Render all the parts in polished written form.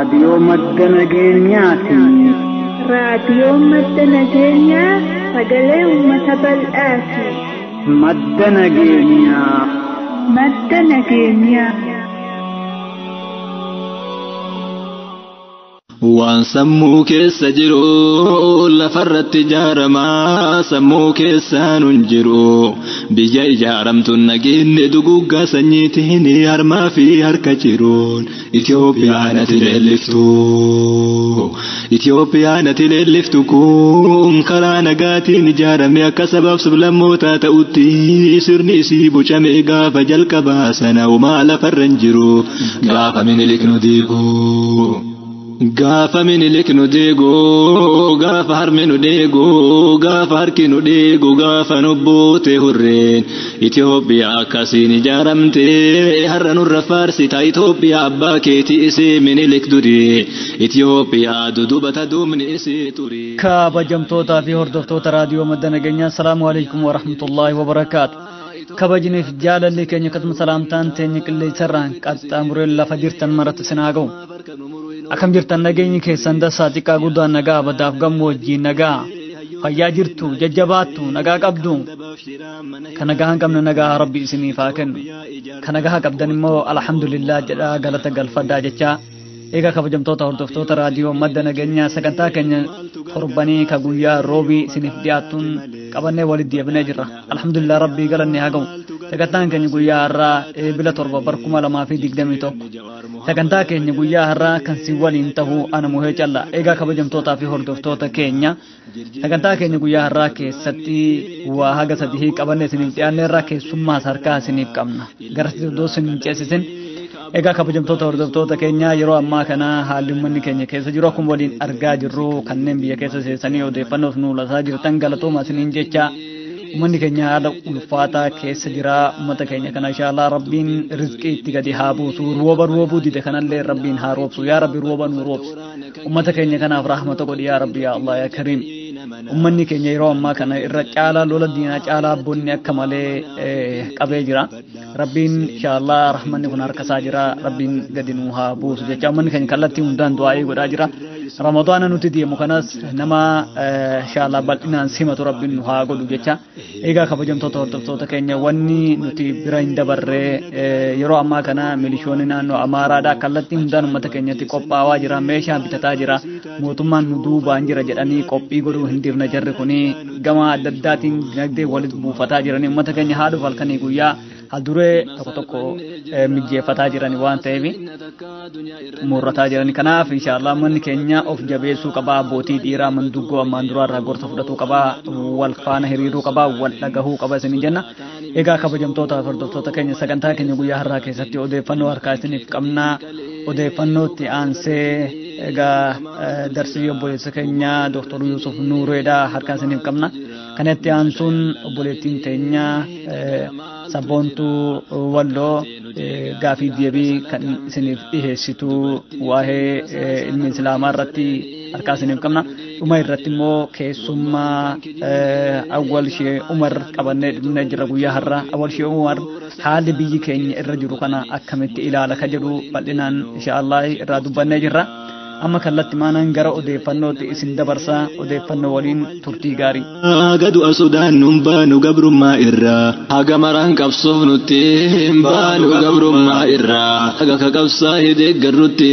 Raadiyoo Madda Nageenyaati. Raadiyoo Madda Nageenyaa sagalee uummata bal'aati. Madda Nageenyaa. Madda Nageenyaa. Waan sammuu keessa jiru lafarratti ijaaramaa sammuu keessaan hin jiru biyya ijaaramtu nageenye duguggaa sanyiitiin harmaa fi harka jiruun Itoophiyaan ati leelliftu Itoophiyaan ati leelliftu kun karaa nagaatiin ijaarame akka sabaaf sablammootaa ta'utti sirni isii bocame gaafa jalqabaa sana homaa lafarra hin jiru gaafa Minilik nu diigu. Gaafa Minilik nu deegu, gaafa harmi nu deegu, gaafa harki nu deegu, gaafa nu boote hurreen. Itoophiyaa akkasiin ijaaramte har'a nurra faarsita Itoophiyaa abbaa keetii isii Minilik durii. Itoophiyaa dudubata duumni isii turii. Kabajamtootaa fi hordoftoota raadiyoo Madda Nageenyaa, Assalaamu alaikum wa rahmatullaahi wa barakaatu. Kabajniif jaalalli keenya akkasuma salaamtaan teenya qilleensarraan qaxxaamuree lafa jirtan maratti isin haa ga'u. Akkam jirtan nageenyi keessan dassaa xiqqaa guddaan nagaa abadaaf gammoojjii nagaa fayyaa jirtu jajjabaattu nagaa qabdu kan nagaa hin qabne nagaa rabbi isiniif haa kennu kan nagaa qabdan immoo alhamdulillah jedhaa galata galfadhaa jechaa. Egaa kabajamtoota hordoftoota raadiyoo Madda Nageenyaa sagantaa keenya torbanii ka guyyaa roobii isiniif dhiyaattuun qabannee walitti deebinee jirra. Alhamdulillah rabbii galanne haa ga'u. Sagantaan keenya guyyaa har'aa eebila 7 bar 2021. Sagantaa keenya guyyaa har'aa kan si waliin ta'u ana muhee calla. Egaa kabajamtootaa fi hordoftoota keenya sagantaa keenya guyyaa har'aa keessatti waa haga sadii qabannee isiniif dhiyaanneerra keessummaa harkaa isiniif qabna. Gara iddoo isin ceesisin. Egaa kabajamtoota hordoftoota keenya yeroo ammaa kana haalli uummanni keenya keessa jiru akkuma waliin argaa jirru kanneen biyya keessa seensanii odeeffannoof nu lataa jirtan galatooma isiniin jecha uummanni keenya haala ulfaataa keessa jira. Uummata keenya kana inshaallah rabbiin rizqii itti gadi haa buusu, rooba roobuu dide kanallee rabbiin haa roobsu. Yaa rabbi rooba nu roobsu, uummata keenya kanaaf rahmata godhi yaa rabbi yaa Allah yaa kariim. Uummanni keenya yeroo ammaa kana irra caalaa lola diinaa caalaa bonni akka malee qabee jira. Rabbiin inshaallah rahmanni kun harka isaa jira, rabbiin gadi nu haa buusu jecha uummanni keenya kallattii hundaan du'aa'ii godhaa jira. Ramadaana nuti deemu kanas nama inshaallah bal'inaan simatu rabbiin nu haa godhu jecha. Egaa kabajamtoota hordoftoota keenya wanni nuti bira hin dabarree yeroo ammaa kana milishoonni naannoo Amaaraadhaa kallattii hundaan uummata keenyatti qophaa'aa jira, meeshaa bitataa jira, mootummaan nu duubaan jira jedhanii qophii godhuu hin dhiifne. Jarri kuni gama adda addaatiin dinagdee walitti buufataa jiranii uummata keenya haadhuuf halkanii guyyaa haalduree tokko tokko mijjeeffataa jiranii waan ta'eef murrataa jiranii. Kanaaf inshaallah manni keenya of jabeessuu qabaa, abbootii dhiiraa manduggoo ammaan duraa irraa gorsa fudhatuu qabaa, wal faana hiriiruu qabaa, wal dhagahuu qaba isiniin jenna. Egaa kabajamtoota hordoftoota keenya sagantaa keenya guyyaa har'aa keessatti odeeffannoo harkaa isiniif qabnaa. Odeeffannootti aansee egaa darsii obboleessa keenya Dooktor Yuusuf Nuureedhaa harkaa isiniif qabna. Kanatti aansuun obboleettiin teenya sabboontuu Walloo gaafii deebii kan isiniif dhiheessitu waa'ee ilmi islaamaa irratti harkaa isiniif qabna. Dhuma irratti immoo keessummaa Awwal Shee Umar qabannee dhufnee jirra guyyaa har'aa. Awwal Shee Umar haalli biyyi keenya irra jiru kana akkamitti ilaala ka jedhu bal'inaan inshaallah irraa dubbannee jirra. Amma kallatti maanaan gara odeeffannootti isin dabarsaa, odeeffannoo waliin turtii gaarii. Gadu asodaan nun baanu gabrummaa irraa, haga maraan qabsoof nutti hin baanu gabrummaa irraa, haga ka qabsaa deeggarrutti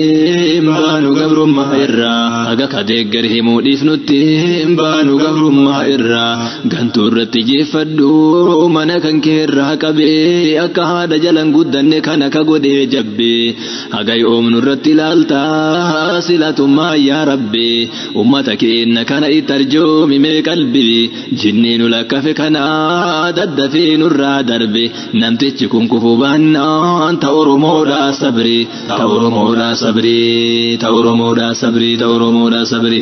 hin baanu gabrummaa irraa, haga ka deeggar himuu dhiifnutti hin baanu gabrummaa irraa. Gantuu irratti jeeffadhu mana kan kee irraa qabee akka haadha jalan guddanne kana ka godhee jabbee haga yoomnu irratti ilaaltaa silatummaa yaa rabbi ummata keenya kana itti arjoomi mee qalbi jinnii nu lakkafe kana daddafee nurraa darbe namtichi kun kufuu baannaan ta Oromoodhaa sabri ta Oromoodhaa sabri ta Oromoodhaa sabri ta Oromoodhaa sabri.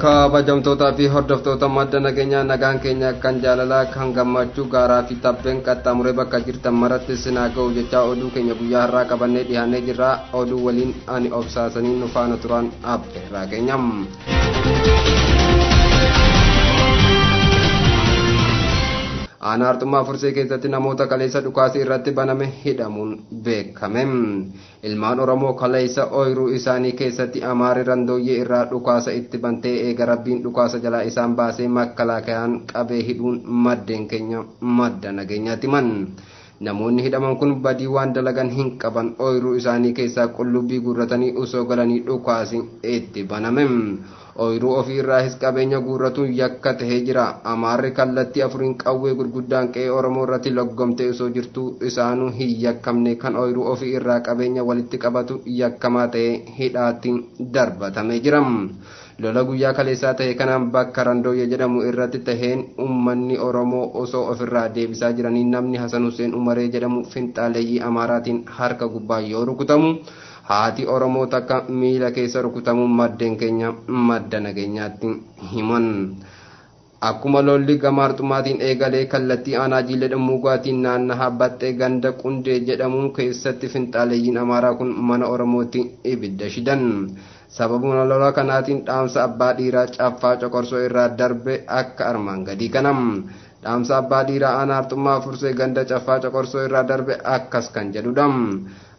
Kabajamtootaa fi hordoftoota Madda Nageenyaa nagaan keenya kan jaalalaa kan gammachuu gaaraa fi tabbeen qaxxaamuree bakka jirtan maratti isin haa ga'u jechaa oduu keenya guyyaa har'aa qabannee dhiyaannee jirra. Oduu waliin ani obsaasanii nu faana turan abbeerraa keenyam. Aanaa Arxummaa Fursee keessatti namoota kaleessa dhukaasii irratti baname hidhamuun beekame. Ilmaan Oromoo kaleessa ooyiruu isaanii keessatti Amaarri Randooyyee irraa dhukaasa itti bantee eega Rabbiin dhukaasa jalaa isaan baasee makkalaakayaan qabee hidhuun maddeen keenya madda nageenyaatti himan. Namoonni hidhaman kun badii waan dalagan hin qaban, ooyiruu isaanii keessaa qullubbii guurratanii osoo galanii dhukaasi itti baname. Ooyiruu ofii irraahis qabeenya guurratuun yakka tahee jira. Amaarri kallattii afuriin qawwee gurguddaan qe'ee Oromoo irratti loggomtee osoo jirtuu isaanuu hin yakkamne kan ooyiruu ofii irraa qabeenya walitti qabatu yakkamaa ta'ee hidhaatti darbatamee jira. Lola guyyaa kaleessaa ta'e kanaan bakka Randooyye jedhamu irratti taheen uummanni Oromoo osoo ofirraa deebisaa jiranii namni Hasan Hussein Umaree jedhamu finxaaleeyyii Amaaraatiin harka gubbaa yoo rukutamu, haati Oromoo takka miila keessa rukutamuun maddeen keenya madda nageenyaatti himan. Akkuma lolli gama Arxumaatiin eegalee kallattii aanaa Jiilee Dhummuugaatiin naannaha Baxxee ganda Qundee jedhamuun keessatti finxaaleeyyiin Amaaraa kun mana Oromootti ibidda shidan. Sababuma lola kanaatiin dhaamsa abbaa dhiiraa Caffaa Coqorsoo irraa darbe akka armaan gadii kanam. Dhaamsa abbaa dhiiraa aanaa Arxummaa Fursee ganda Caffaa Coqorsoo irraa darbe akkas kan jedhudha.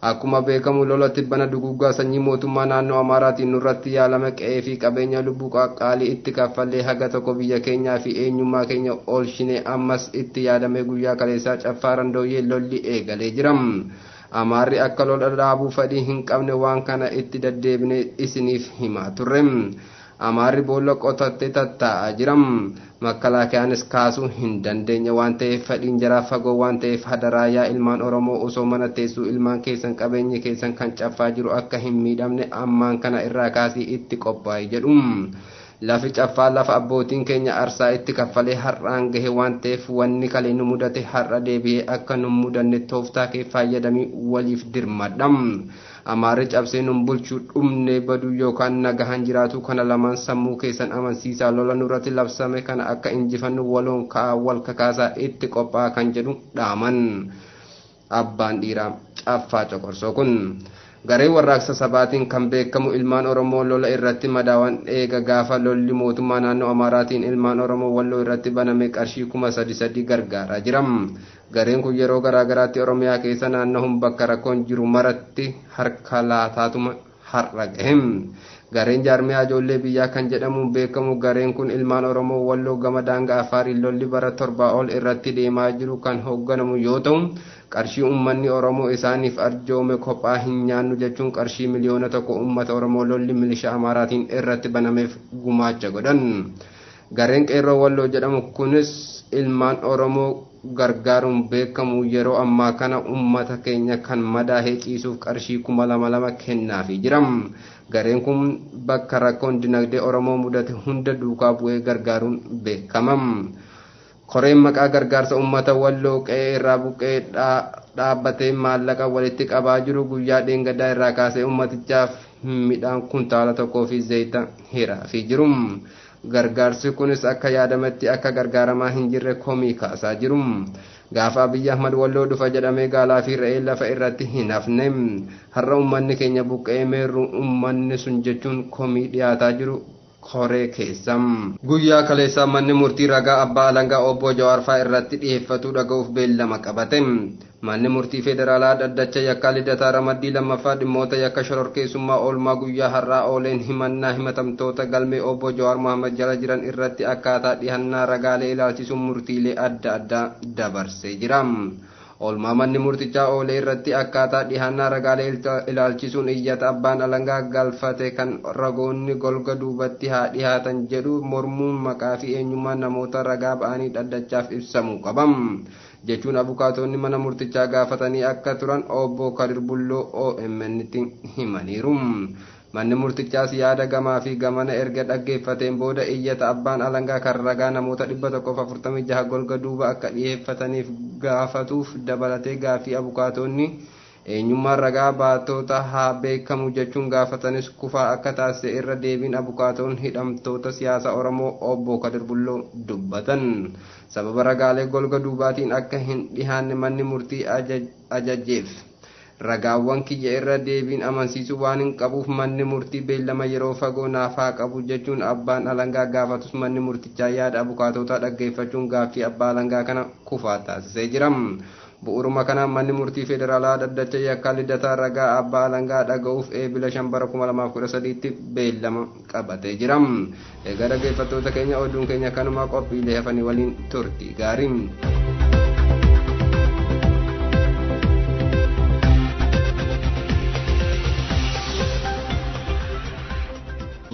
Akkuma beekamu lola tibbana duguuggaa sanyii mootummaa naannoo Amaaraatiin nurratti yaalame qe'ee fi qabeenya lubbuu qaqqaalii itti kaffallee haga tokko biyya keenyaa fi eenyummaa keenya oolchine ammas itti yaadame guyyaa kaleessaa Caffaa Randooyyee lolli eegalee jira. Amaarri akka lola dhaabuu fedhii hin qabne waan kana itti deddeebine isiniif himaa turre. Amaarri boolla qotattee tattaa'aa jira. Makkalaakayaanis kaasuu hin dandeenye waan ta'eef fedhiin jaraa fagoo waan ta'eef hadaraa yaa ilmaan Oromoo osoo mana teessuu ilmaan keessan qabeenyi keessan kan caffaa jiru akka hin miidhamne ammaan kana irraa kaasii itti qophaa'e jedhu. Lafi caffaa lafa abbootiin keenya aarsaa itti kaffalee har'aan gahe waan ta'eef wanni kalee nu mudate har'a deebi'ee akka nu mudanne tooftaa kee fayyadamii waliif dirmadha. Amaarri cabsee nun bulchuu dhumne baduu yookaan nagahan jiraatu kana lamaan sammuu keessan amansiisaa lola nurratti labsame kana akka injifannu waloon ka'aa wal kakaasaa itti qophaa'a kan jedhu dhaaman. Abbaan dhiiraa Caffaa Coqorsoo kun. Garee warraaqsa sabaatiin kan beekamu ilmaan Oromoo lola irratti madaawan eega gaafa lolli mootummaa naannoo Amaaraatiin ilmaan Oromoo Walloo irratti baname qarshii 3,000 gargaaraa jira. Gareen kun yeroo garaagaraatti Oromiyaa keessa naannahuun bakka rakkoon jiru maratti harka laataatuma har'a gahe. Gareen jaarmiyaa ijoollee biyyaa kan jedhamuun beekamu gareen kun ilmaan Oromoo Walloo gama daangaa Afaariin lolli bara 7 ol irratti deemaa jiru kan hoogganamu yoo ta'u, qarshii uummanni Oromoo isaaniif arjoome kophaa hin nyaannu jechuun qarshii 1,000,000 uummata Oromoo lolli milishaa Amaaraatiin irratti banameef gumaacha godhan. Gareen qeerroo Walloo jedhamu kunis ilmaan Oromoo gargaaruun beekamu yeroo ammaa kana uummata keenya kan madaahee ciisuuf qarshii 2,000 kennaafii jira. Gareen kun bakka rakkoon dinagdee Oromoo mudate hunda duukaa bu'ee gargaaruun beekama. Koreen maqaa gargaarsa uummata Walloo qe'ee irraa buqqee dhaabbatee maallaqa walitti qabaa jiru guyyaa dheengaddaa irraa kaasee uummatichaaf midhaan kuntaala 1 fi zayita hiraafii jiru. Gargaarsi kunis akka yaadametti akka gargaaramaa hin jirre komii kaasaa jiru. Gaafa Abiyyi Ahmad Walloo dhufa jedhamee gaalaa fi re'ee lafa irratti hin hafne. Har'a uummanni keenya buqqa'ee meerru uummanni sun jechuun komii dhiyaataa jiru koree keessa. Guyyaa kaleessaa manni murtii ragaa abbaa alangaa obbo Jawaar fa'aa irratti dhiyeeffatu dhaga'uuf beellama qabate. Manni murtii federaalaa dhaddacha yakkaa Lidataa ramaddii 2ffaa dhimmoota yakka shororkeessummaa oolmaa guyyaa har'aa ooleen himannaa himatamtoota galmee obbo Jawaar Mohaammed jala jiran irratti akkaataa dhihannaa ragaalee ilaalchisuun murtiilee adda addaa dabarsee jira. Oolmaa manni murtichaa oolee irratti akkaataa dhihannaa ragaalee ilaalchisuun iyyata abbaan alangaa galfate kan ragoonni golga duubatti haa dhihaatan jedhu mormuun maqaa fi eenyummaa namoota ragaa ba'anii dhaddachaaf ibsamuu qabam jechuun abukaatonni mana murtichaa gaafatanii akka turan obbo Kadir Bulloo OMN'tti himaniiru. Manni murtichaas yaada gamaa fi gamana erga dhaggeeffateen booda iyyata abbaan alangaa kan ragaa namoota 146 golga duuba akka dhiyeeffataniif gaafatuuf dabalatee gaaffii abukaatonni eenyummaan ragaa baatota haa beekamu jechuun gaafatanis kufaa akka taasise irra deebiin abukaatoon hidhamtoota siyaasa Oromoo obbo Kadir Bulloo dubbatan. Sababa ragaalee golga duubaatiin akka hin dhihaanne manni murtii ajajeef. Ragaawwan kiyya irra deebiin amansiisuu waan hin qabuuf manni murtii beellama yeroo fagoo naaf haa qabu jechuun abbaan alangaa gaafatus manni murtichaa yaada abukaatootaa dhaggeeffachuun gaaffii abbaa alangaa kana kufaa taasisee jira. Bu'uuruma kanaan manni murtii federaalaa dhaddacha yakkaa Lidataa ragaa abbaa alangaa dhaga'uuf Eebila 5 bara 2013tti beellama qabatee jira. Egaa dhaggeeffattoota keenya, oduun keenya kanuma. Qophiilee hafanii waliin turti gaariin.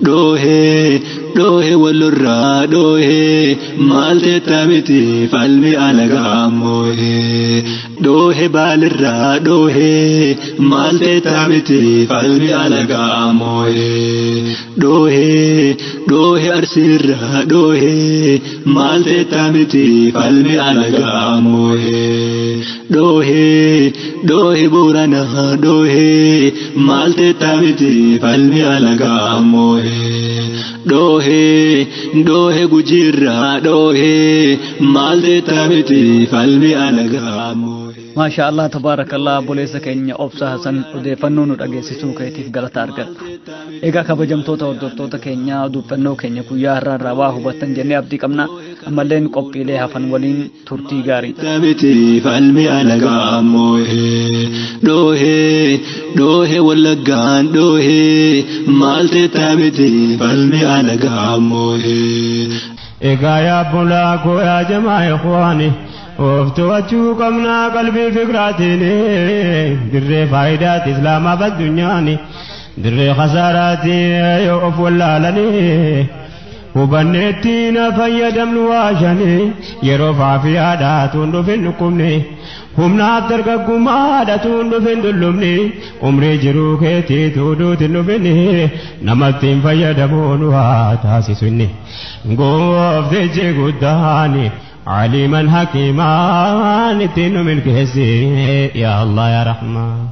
Dhoohee dhoohee walirraa dhoohee maal teettaa miti falmi alagaa moohee dhoohee baalirraa dhoohee maal teettaa miti falmi alagaa moohee dhoohee dhoohee arsiirraa dhoohee maal teettaa miti falmi alagaa moohee dhoohee dhoohee booranaa dhoohee maal teettaa miti falmi alagaa moohee. Dhoohee dhoohee gujiirraa dhoohee maal teettaa miti falmi alagaa moohee. Maasha Allah, tabaarakallah, obboleessa keenya Obsa Hasan, odeeffannoo nu dhageessisuu keetiif galata argadhu. Egaa kabajamtoota hordoftoota keenyaa, odeeffannoo keenya guyyaa har'aa irraa waa hubattan jennee abdii qabna. Ammalleen qophiilee hafan waliin turtii gaarii. Miti falmi alagaa moohee dhoohee dhoohee wallaggaan dhoohee maal teettaa miti falmi alagaa moohee. Egaa yaa bulaa koo, yaa jamaa ikhwaani, of to'achuu qabnaa qalbii fikraatiin. Dirree faayidaati islaamaaf addunyaani, dirree khasaaraati yoo of wallaalanii. Hubanneetti na fayyadamnu waashanii, yeroo faafiyaadhaa tuun dhufin dhukkubni, humnaaf dargaggummaadha tuun dhufin dullumni, umrii jiruu keetii tuuduutin dhufin namatti hin fayyadamuun waa taasisu inni gooftichi guddaani aliman hakiimaan ittiin nu milkeessi. Yaa Allah, yaa Rahmaan,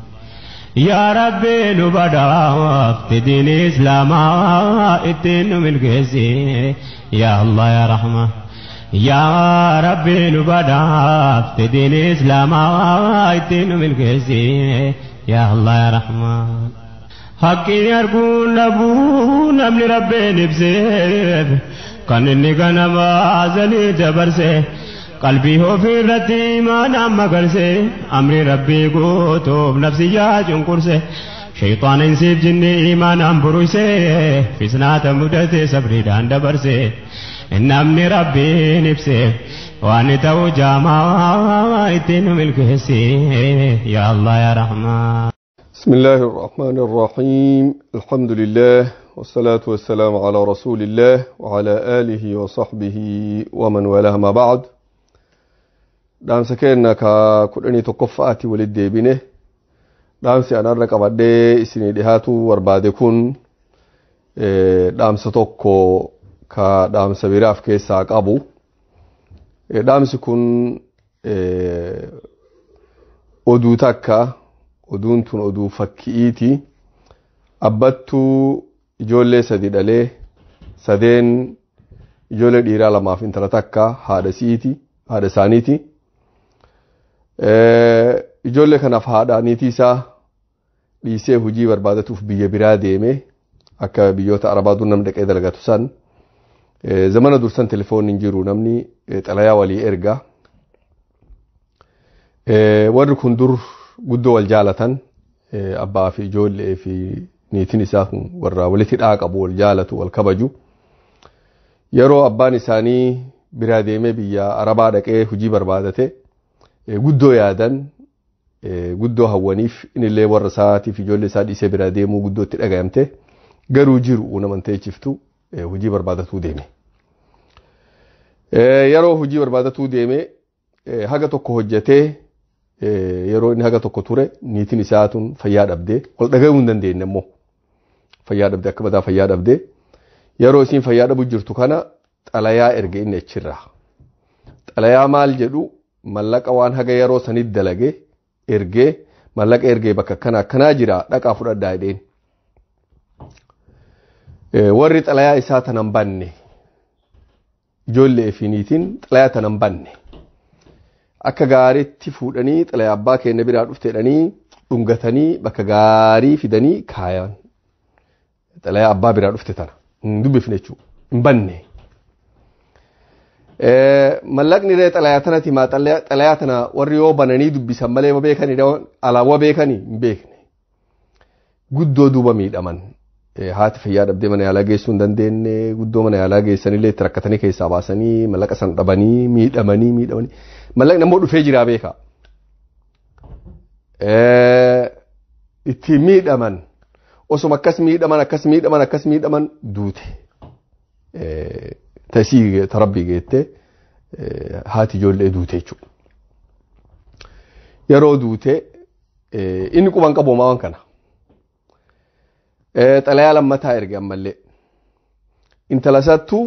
yaa Rabbi, nu badhaafte diini islaamaa ittiin nu milkeessi. Yaa Allah, yaa Rahmaan, yaa Rabbi, nu badhaafte diini islaamaa ittiin nu milkeessi. Yaa Allah, yaa Rahmaan. Haqqii arguun dhabuu namni Rabbiin ibseef, kan inni ganama azalii dabarse, qalbii ofii irratti imaanaan magarse, amri Rabbii guutuuf nafsiyyaa cunqurse, shayxaana insiif jinni imaanaan buruyse, fisnaata mudate sabriidhaan dabarse. Namni Rabbiin ibse waan ta'u jaamaa ittiin nu milkeessi. Yaa Allah, yaa Rahmaan. بسم الله الرحمن الرحيم، الحمد لله والصلاة والسلام على رسول الله وعلى آله وصحبه ومن والاه، ما بعد. Dhaamsa keenna ka 11ffaati walit deebine. Dhaamsi an har'a qabadhee isinii dhihaatu barbaade kun dhaamsa tokko ka dhaamsa biraaf keessaa qabu. Dhaamsi kun oduu takka. Oduun tun oduu fakki'iiti. Abbattuu ijoollee sadi dhalee, sadeen ijoollee dhiiraa lamaaf intala takka, haadha si'iiti, haadha isaaniiti. Ijoollee kanaaf haadha niitii isaa dhiisee hojii barbaadatuuf biyya biraa deeme. Akka biyyoota arabaa dur namni dhaqee dalagatu san, zamana dursan telefoonni hin jiru, namni xalayaa walii erga. Warri kun dur guddoo wal jaalatan. Abbaa fi ijoollee fi niitiin isaa kun warra walitti hidhaa qabu, wal jaalatu, wal kabaju. Yeroo abbaan isaanii biraa deemee biyya arabaa dhaqee hojii barbaadate, guddoo yaadan, guddoo hawwaniif. Innillee warra isaatiif ijoollee isaa dhiisee biraa deemuu guddoo itti dhagayamte, garuu jiru naman teechiftu hojii barbaadatuu deeme. Yeroo hojii barbaadatuu deeme, haga tokko hojjetee, yeroo inni haga tokko ture, niitiin isaa tun fayyaa dhabdee, wal dhagayuu hin dandeenye immoo fayyaa dhabdee, akka badaa fayyaa dhabdee. Yeroo isiin fayyaa dhabu jirtu kana xalayaa erge inni achirraa. Xalayaa maal jedhu? Mallaqa waan haga yeroo sanitti dalage ergee, mallaqa ergee, bakka akkana akkanaa jira, dhaqaa fudhadhaa jedheen. Warri xalayaa isaa tanan banne, ijoollee fi niitiin xalayaa tanan banne, akka gaariitti fuudhanii xalayaa abbaa keenya biraa dhufte jedhanii Dhungatanii bakka gaarii fidanii kaayan. Xalayaa abbaa biraa dhufte tana hin dubbifne jechuudha, hin banne. Mallaqni illee xalayaa tanatti himaa, xalayaa tana warri yoo bananii dubbisan malee wa beekanii alaawwa beekanii hin beekne. Guddoo duuba miidhaman. Haati fayyaa dhabdee mana yaalaa geessuu hin dandeenye, guddoo mana yaalaa geessanillee itti rakkatanii keessaa baasanii mallaqa san dhabanii miidhamanii miidhamanii. Mallaqni ammoo dhufee jiraa beeka. Itti miidhaman, osuma akkas miidhaman akkas miidhaman akkas miidhaman duute. Tasii tarabbii geette haati ijoollee duute jechuudha. Yeroo duute inni quban qabu waan kana. Xalayaa lammataa erge ammallee. Intala isaattuu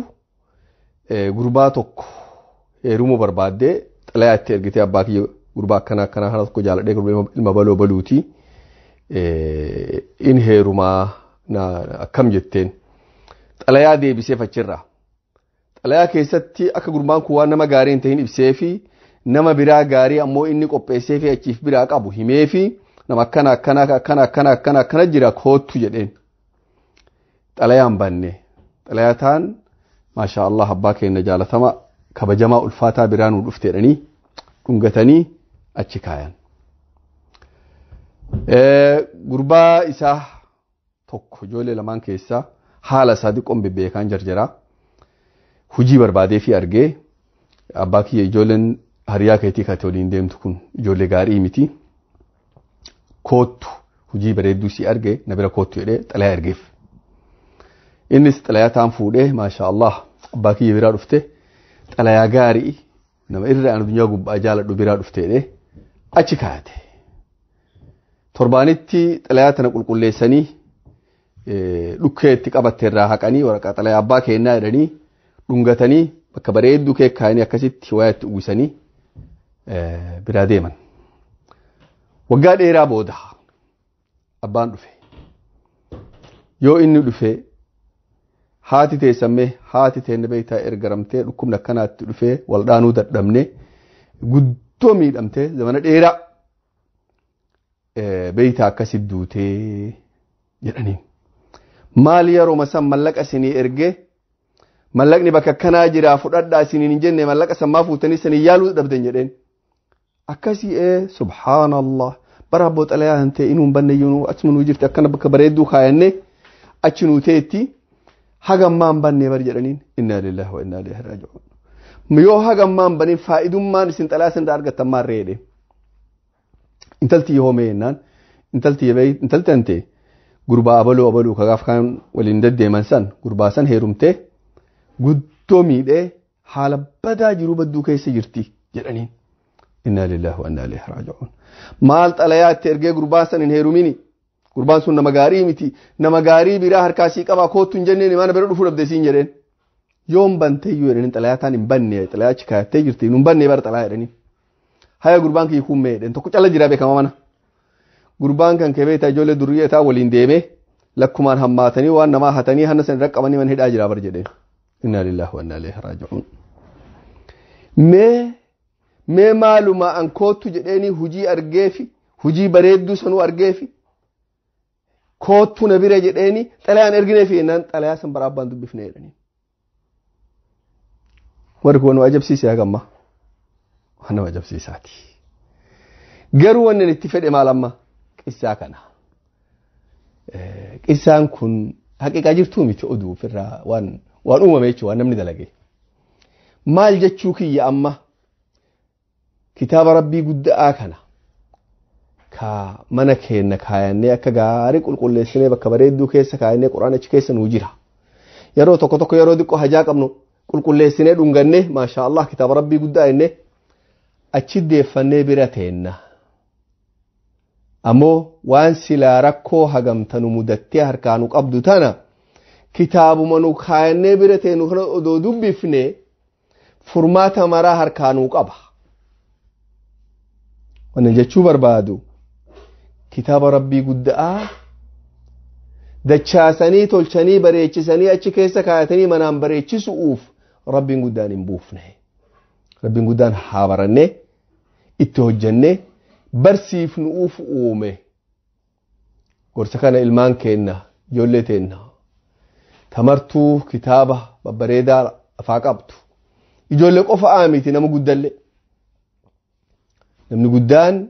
gurbaa tokko heerumuu barbaaddee xalayaa itti ergitee, abbaa kiyya gurbaa akkana akkanaa kana tokko jaaladhee, gurbaa ilma baloo baluuti. In heerumaa akkam jetteen. Xalayaa deebiseef achirraa. Xalayaa keessatti akka gurbaan kun waan nama gaarii hin ta'in ibsee fi nama biraa gaarii ammoo inni qopheessee fi achiif biraa qabu himee fi nama akkana akkana akkana akkana akkana akkana jira koottu jedheen. Xalayaan banne. Xalayaa taan maashaa Allah abbaa keenya jaalatama kabajamaa ulfaataa biraa nuu dhufte jedhanii dhungatanii achi kaayan. Gurbaa isaa tokko ijoollee lamaan keessaa haala isaa xiqqoon bebbeekaan jarjaraa. Hujii barbaadee fi argee, abbaa kiyya ijoolleen hariyaa keetii kate waliin deemtu kun ijoollee gaarii miti. Koottu, hujii bareedduu si arge, na bira koottu jedhee xalayaa ergeef. Innis xalayaa taan fuudhee, maashaa Allah abbaa kiyya biraa dhufte, xalayaa gaarii nama irra addunyaa gubbaa jaaladhu biraa dhufte jedhee achi kaayate. Torbaanitti xalayaa tana qulqulleessanii dhukkee itti qabatte irraa haqanii, waraqaa xalayaa abbaa kennaa jedhanii dhungatanii bakka bareedduu kee kaayanii akkasitti wayaa itti uwwisanii biraa deeman. Waggaa dheeraa booda abbaan dhufe. Yoo inni dhufe, haati teessammee, haati teenne beektaa ergaramtee dhukkubni akkanaatti dhufee waldhaanuu dadhabne, guddoo miidhamtee zamana dheeraa beektaa akkasitti duutee jedhaniin. Maal yeroo san mallaqa isinii ergee, mallaqni bakka akkanaa jiraa fudhadhaa isiniin hin jenne, mallaqa sammaa fuutanii sanii yaaluu dhabdan jedheen. Akkasii ee subhaanallah, bara abboo xalayaa hin ta'e inuu hin banne iyyuu achuma nuu jirti, akkana bakka bareedduu kaayannee achi nuu ta'etti hagammaa hin banne bar jedhaniin. Innaa lillahi wa innaa ilaihi raaji'uun. Yoo hagammaa hin banin faa'idummaan isin xalayaa isin argattan maarree jedhee. Intalti yoo mee jennaan, intalti intalti ante gurbaa abaluu abaluu kagaaf kan waliin deddeeman san gurbaa san heerumtee guddoo miidhee haala badaa jiruu badduu keessa jirti jedhaniin. Innaa lillahi wa innaa ilaihi raaji'uun. Maal xalayaa itti ergee gurbaa san hin heerumini? Gurbaan sun nama gaarii miti. Nama gaarii biraa harkaa sii qabaa koottu hin jenneen, mana bira dhufuu dhabde siin jedheen. Yoon bantee iyyuu jedhaniin, xalayaa taan hin banne, xalayaa achi kaayattee jirti hin banne bara xalayaa jedhaniin. Haya gurbaan kiyya kun mee jedheen, tokko cala jiraa beekama mana. Gurbaan kan kee beektaa ijoollee durriyyee taa waliin deemee lakkumaan hammaatanii waan namaa hatanii hanna san irra qabanii mana hidhaa jiraa bar jedheen. Innaa lillahi wa innaa ilaihi raaji'uun. Mee maaluma an koottu jedheeni hujii argeefi, hujii bareedduu sanuu argeefi, koottu na bira jedheeni xalayaan ergineefi jennaan, xalayaa san bara abbaan dubbifne jedhanii. Warri kun nu ajabsiise hagamma. Waan nama ajabsiisaati. Garuu wanni itti fedhe maal amma qissaa kana. Qissaan kun haqiqaa jirtuu miti, oduu ofirraa waan uumame jechuudha, waan namni dalage. Maal jechuu kiyya amma, kitaaba rabbii guddaa kana ka mana keenya kaayannee akka gaarii qulqulleessinee bakka bareedduu keessa kaayannee, quraana achi keessa nuu jira. Yeroo tokko tokko yeroo xiqqoo hajaa qabnu qulqulleessinee dhungannee, maashaa Allah kitaaba rabbii guddaa jennee achi deeffannee bira teenna. Ammoo waan silaa rakkoo hagamtanu mudattee harkaanu qabdu tana kitaabuma nu kaayannee bira teennu kana odoo dubbifne furmaata maraa harkaanuu qaba. Wannan jechuu barbaadu, kitaaba rabbii guddaa dachaasanii tolchanii bareechisanii achi keessa kaayatanii manaan bareechisuuf rabbiin guddaan hin buufne. Rabbiin guddaan haa barannee itti hojjannee barsiifnuuf uume. Gorsa kana ilmaan keenna, ijoollee teenna, tamartuu kitaaba babbareedaa afaa qabdu. Ijoollee qofa miti, nama guddallee. Namni guddaan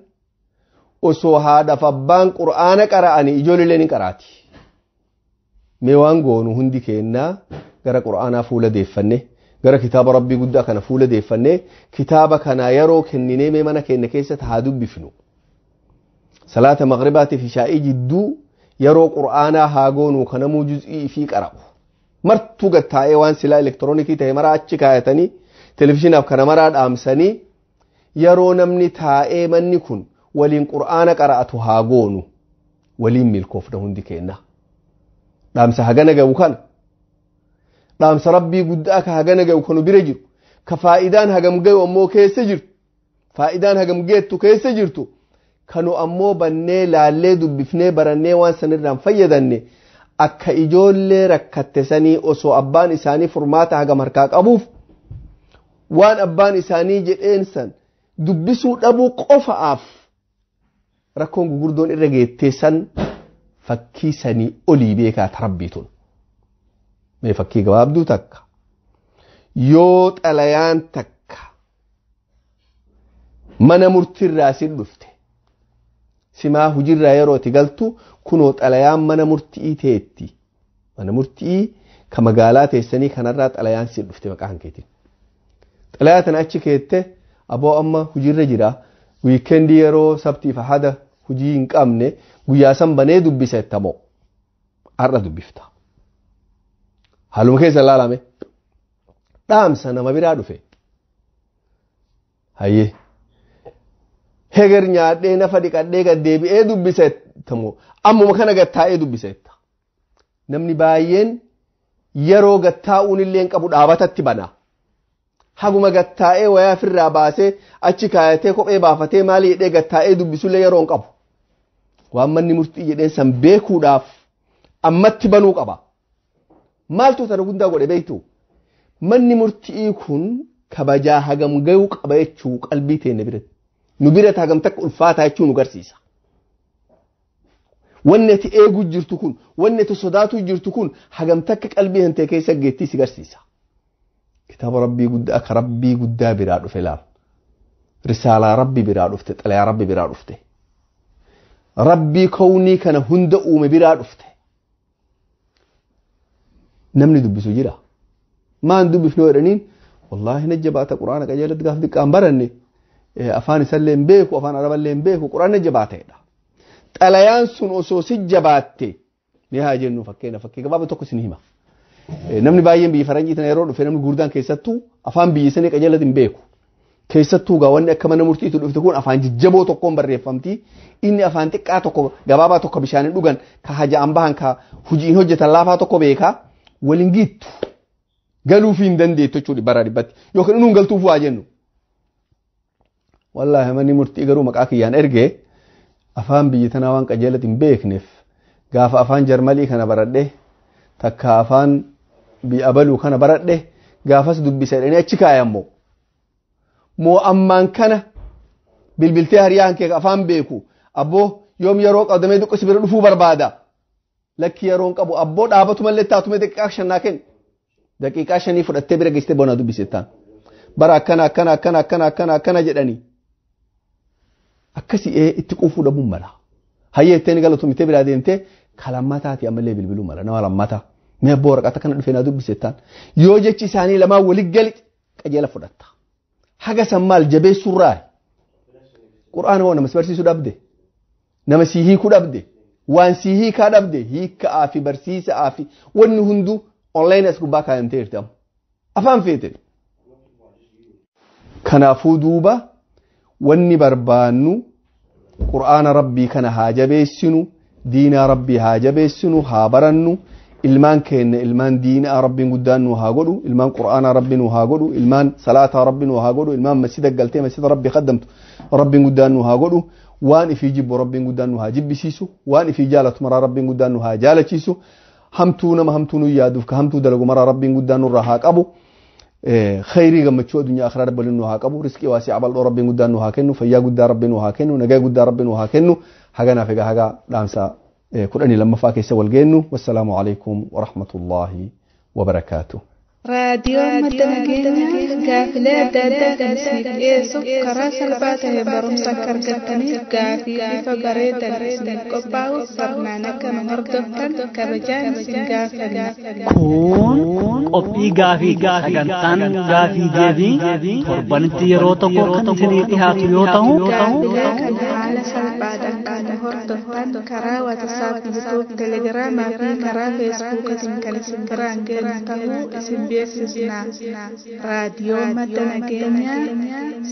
osoo haadhaaf abbaan qur'aana qara'anii ijoollee ni qaraati. Mee waan goonu hundi keennaa gara qur'aanaa fuula deeffanne, gara kitaaba rabbii guddaa kana fuula deeffanne, kitaaba kana yeroo kenninee mee mana keenya keessatti haa dubbifnu. Salaata maghribaatiif ishaa'ii jidduu yeroo qur'aanaa haa goonu, kanamuu juz'ii fi qara'u. Martuu gattaa'ee waan silaa elektiroonikii ta'e maraa achi kaayatanii, televizhiinaaf kana maraa dhaamsanii, yeroo namni taa'ee manni kun waliin qur'aana qara'atu haa goonu, waliin milkoofna hundi keenna. Dhaamsa hagana gahu kana, dhaamsa rabbii guddaa ka hagana gahu kanu bira jiru, ka faayidaan hagam gahu ammoo keessa jirtu, faayidaan hagam geettu keessa jirtu, kanu ammoo bannee laallee dubbifnee barannee waan sanirraan fayyadanne, akka ijoollee rakkatte sanii osoo abbaan isaanii furmaata hagam harkaa qabuuf waan abbaan isaanii jedheen san dubbisuu dhabuu qofaaf rakkoon gugurdoon irra geettee san fakkii sanii olii beekaa tarabbiitun. Mee fakkii gabaabduu takka, yoo xalayaan takka mana murtiirraa si dhufte, simaa hujirraa yeroo itti galtu, kunoo xalayaan mana murtii teetti, mana murtii ka magaalaa teessanii kanarraa xalayaan si dhufte maqaan keetiin. Xalayaa tana achi keette, aboo amma hujirra jira, wiikeendii yeroo sabtiif hada hujii hin qabne guyyaa san banee dubbisa jettamoo har'a dubbifta? Haaluma keessa ilaalame dhaamsa nama biraa dhufe. Hayyee, heger nyaadhee nafa dhiqadhee gad deebi'ee dubbisa jettamoo ammuma kana gad taa'ee dubbisa jetta? Namni baay'een yeroo gad taa'uun illee hin qabu, dhaabatatti bana. Haguma gad taa'ee wayaa ofirraa baasee achi kaayatee kophee baafatee maali jedhee gad taa'ee dubbisullee yeroo hin qabu. Waan manni murtii jedheen san beekuudhaaf ammatti banuu qaba. Maaltu tana guddaa godhe beektu? Manni murtii kun kabajaa hagam gahuu qaba jechuu qalbii teenya biratti. Nu biratti hagam takka ulfaataa jechuu nu garsiisa. Wanni ati eeguu jirtu kun, wanni ati sodaatuu jirtu kun hagam takka qalbii hantee keessa geettii si garsiisa. Kitaaba rabbii guddaa akka rabbii guddaa biraa dhufe laal. Risaalaa rabbi biraa dhufte, xalayaa rabbi biraa dhufte. Rabbii kownii kana hunda uume biraa dhufte. Namni dubbisu jira. Maan dubbifnu jedhaniin, wallaahi na jabaata, quraana qajeelatti gaaf xiqqaan baranne, afaan isallee hin beeku, afaan araballee hin beeku, quraana jabaateedha. Xalayaan sun osoo si jabaatte, mee haa jennu fakkeenya fakkii gabaaba tokko isin hima. Namni baay'een biyya faranjii tana yeroo dhufe, namni gurdaan keessattuu afaan biyya sanii qajeelatti hin beeku. Keessattuu gaa wanni akka mana murtiitu dhufte kun afaan jajjaboo tokkoon barreeffamti. Inni afaan xiqqaa tokko gabaabaa tokko bishaaniin dhugan ka haja'an bahan ka hojiin hojjetan laafaa tokko beekaa waliin giittu. Galuufii hin dandeettu jechuudha bara dhibbatti yookiin inni hin galtuuf waa jennu. Wallaahi manni murtii garuu maqaa kiyyaan ergee afaan biyya tanaa waan qajeelatti hin beekneef gaafa afaan jarmalii kana baradhe, takka afaan biyya abaluu kana baradhe, gaafas dubbisa jedhanii achi kaayammoo. Moo ammaan kana bilbiltee hariyaan kee afaan beeku, abboo yoom yeroo qabdamee xiqqoo si bira dhufuu barbaada? Lakki, yeroon qabu abboo, dhaabatu mallee taatume daqiiqaa shannaa kenni. Daqiiqaa shanii fudhattee bira geessitee bona dubbisettaan. Bara akkana akkana akkana akkana akkana akkana jedhanii. Akkasi itti quufuu dhabuun mala. Hayyee itteen galatoomtee biraa deemtee kalammataa ammallee bilbiluu mala nama lammataa. Mee abboo waraqata kana dhufee naa dubbisettaan. Yoo jechi isaanii lamaan walitti gali qajeela fudhatta. Haga san maal jabeessurraa qur'aana hoo nama si barsiisuu dhabde, nama si hiikuu dhabde, waan si hiikaa dhabde, hiikaa fi barsiisaa fi wanni hunduu online as gubbaa kaayamtee jirti amma afaan feete. Kanaafuu duuba wanni barbaannu qur'aana rabbii kana haa jabeessinu, diinaa rabbii haa jabeessinu, haa barannu. Ilmaan keenya ilmaan diinaa rabbiin guddaan nu haa godhu, ilmaan qur'aanaa rabbi nu haa godhu, ilmaan salaataa rabbi nu haa godhu, ilmaan masjida galtee masjida rabbi kaddamtu rabbiin guddaan nu haa godhu. Waan ifii jibbu rabbiin guddaan nu haa jibbisiisu, waan ifii jaalatu maraa rabbiin guddaan nu haa jaalachiisu, hamtuu nama hamtuu nu yaaduuf ka hamtuu dalagu maraa rabbiin guddaan nurraa haa qabu. Khayrii gammachuu addunyaa akhiraa dabbalin nu haa qabu, riskii waasii bal'oo rabbiin guddaan nu haa kennu, fayyaa guddaa rabbiin nu haa kennu, nagaa guddaa rabbiin nu haa kennu. Haganaaf egaa hagaa dhaamsa. 12ffaa keessa wal geennu. Wassalaamu alaikum warahmatullaahi wabarakaatu. Raadiyoon Madda Nageenyaa gaafilee adda addaa kan isiniif dhiyeessuuf karaa salphaa ta'e barumsa akka argattaniif gaafii bifa bareedan isiniif qophaa'u sirnaan akka nu hordoftan kabajaan isin gaafanna. Kun qophii gaafii sagantaan gaafii deebii torbanitti yeroo tokko kan isinii dhiyaatu yoo ta'u Gaafilee kana haala salphaadhaan kan nu hordoftan karaa WhatsApp, YouTube, Telegiraamaa fi karaa Feesbuukiitiin kan isin biraan geenyu ta'uu isin beeksisna. Raadiyoo Madda Nageenyaa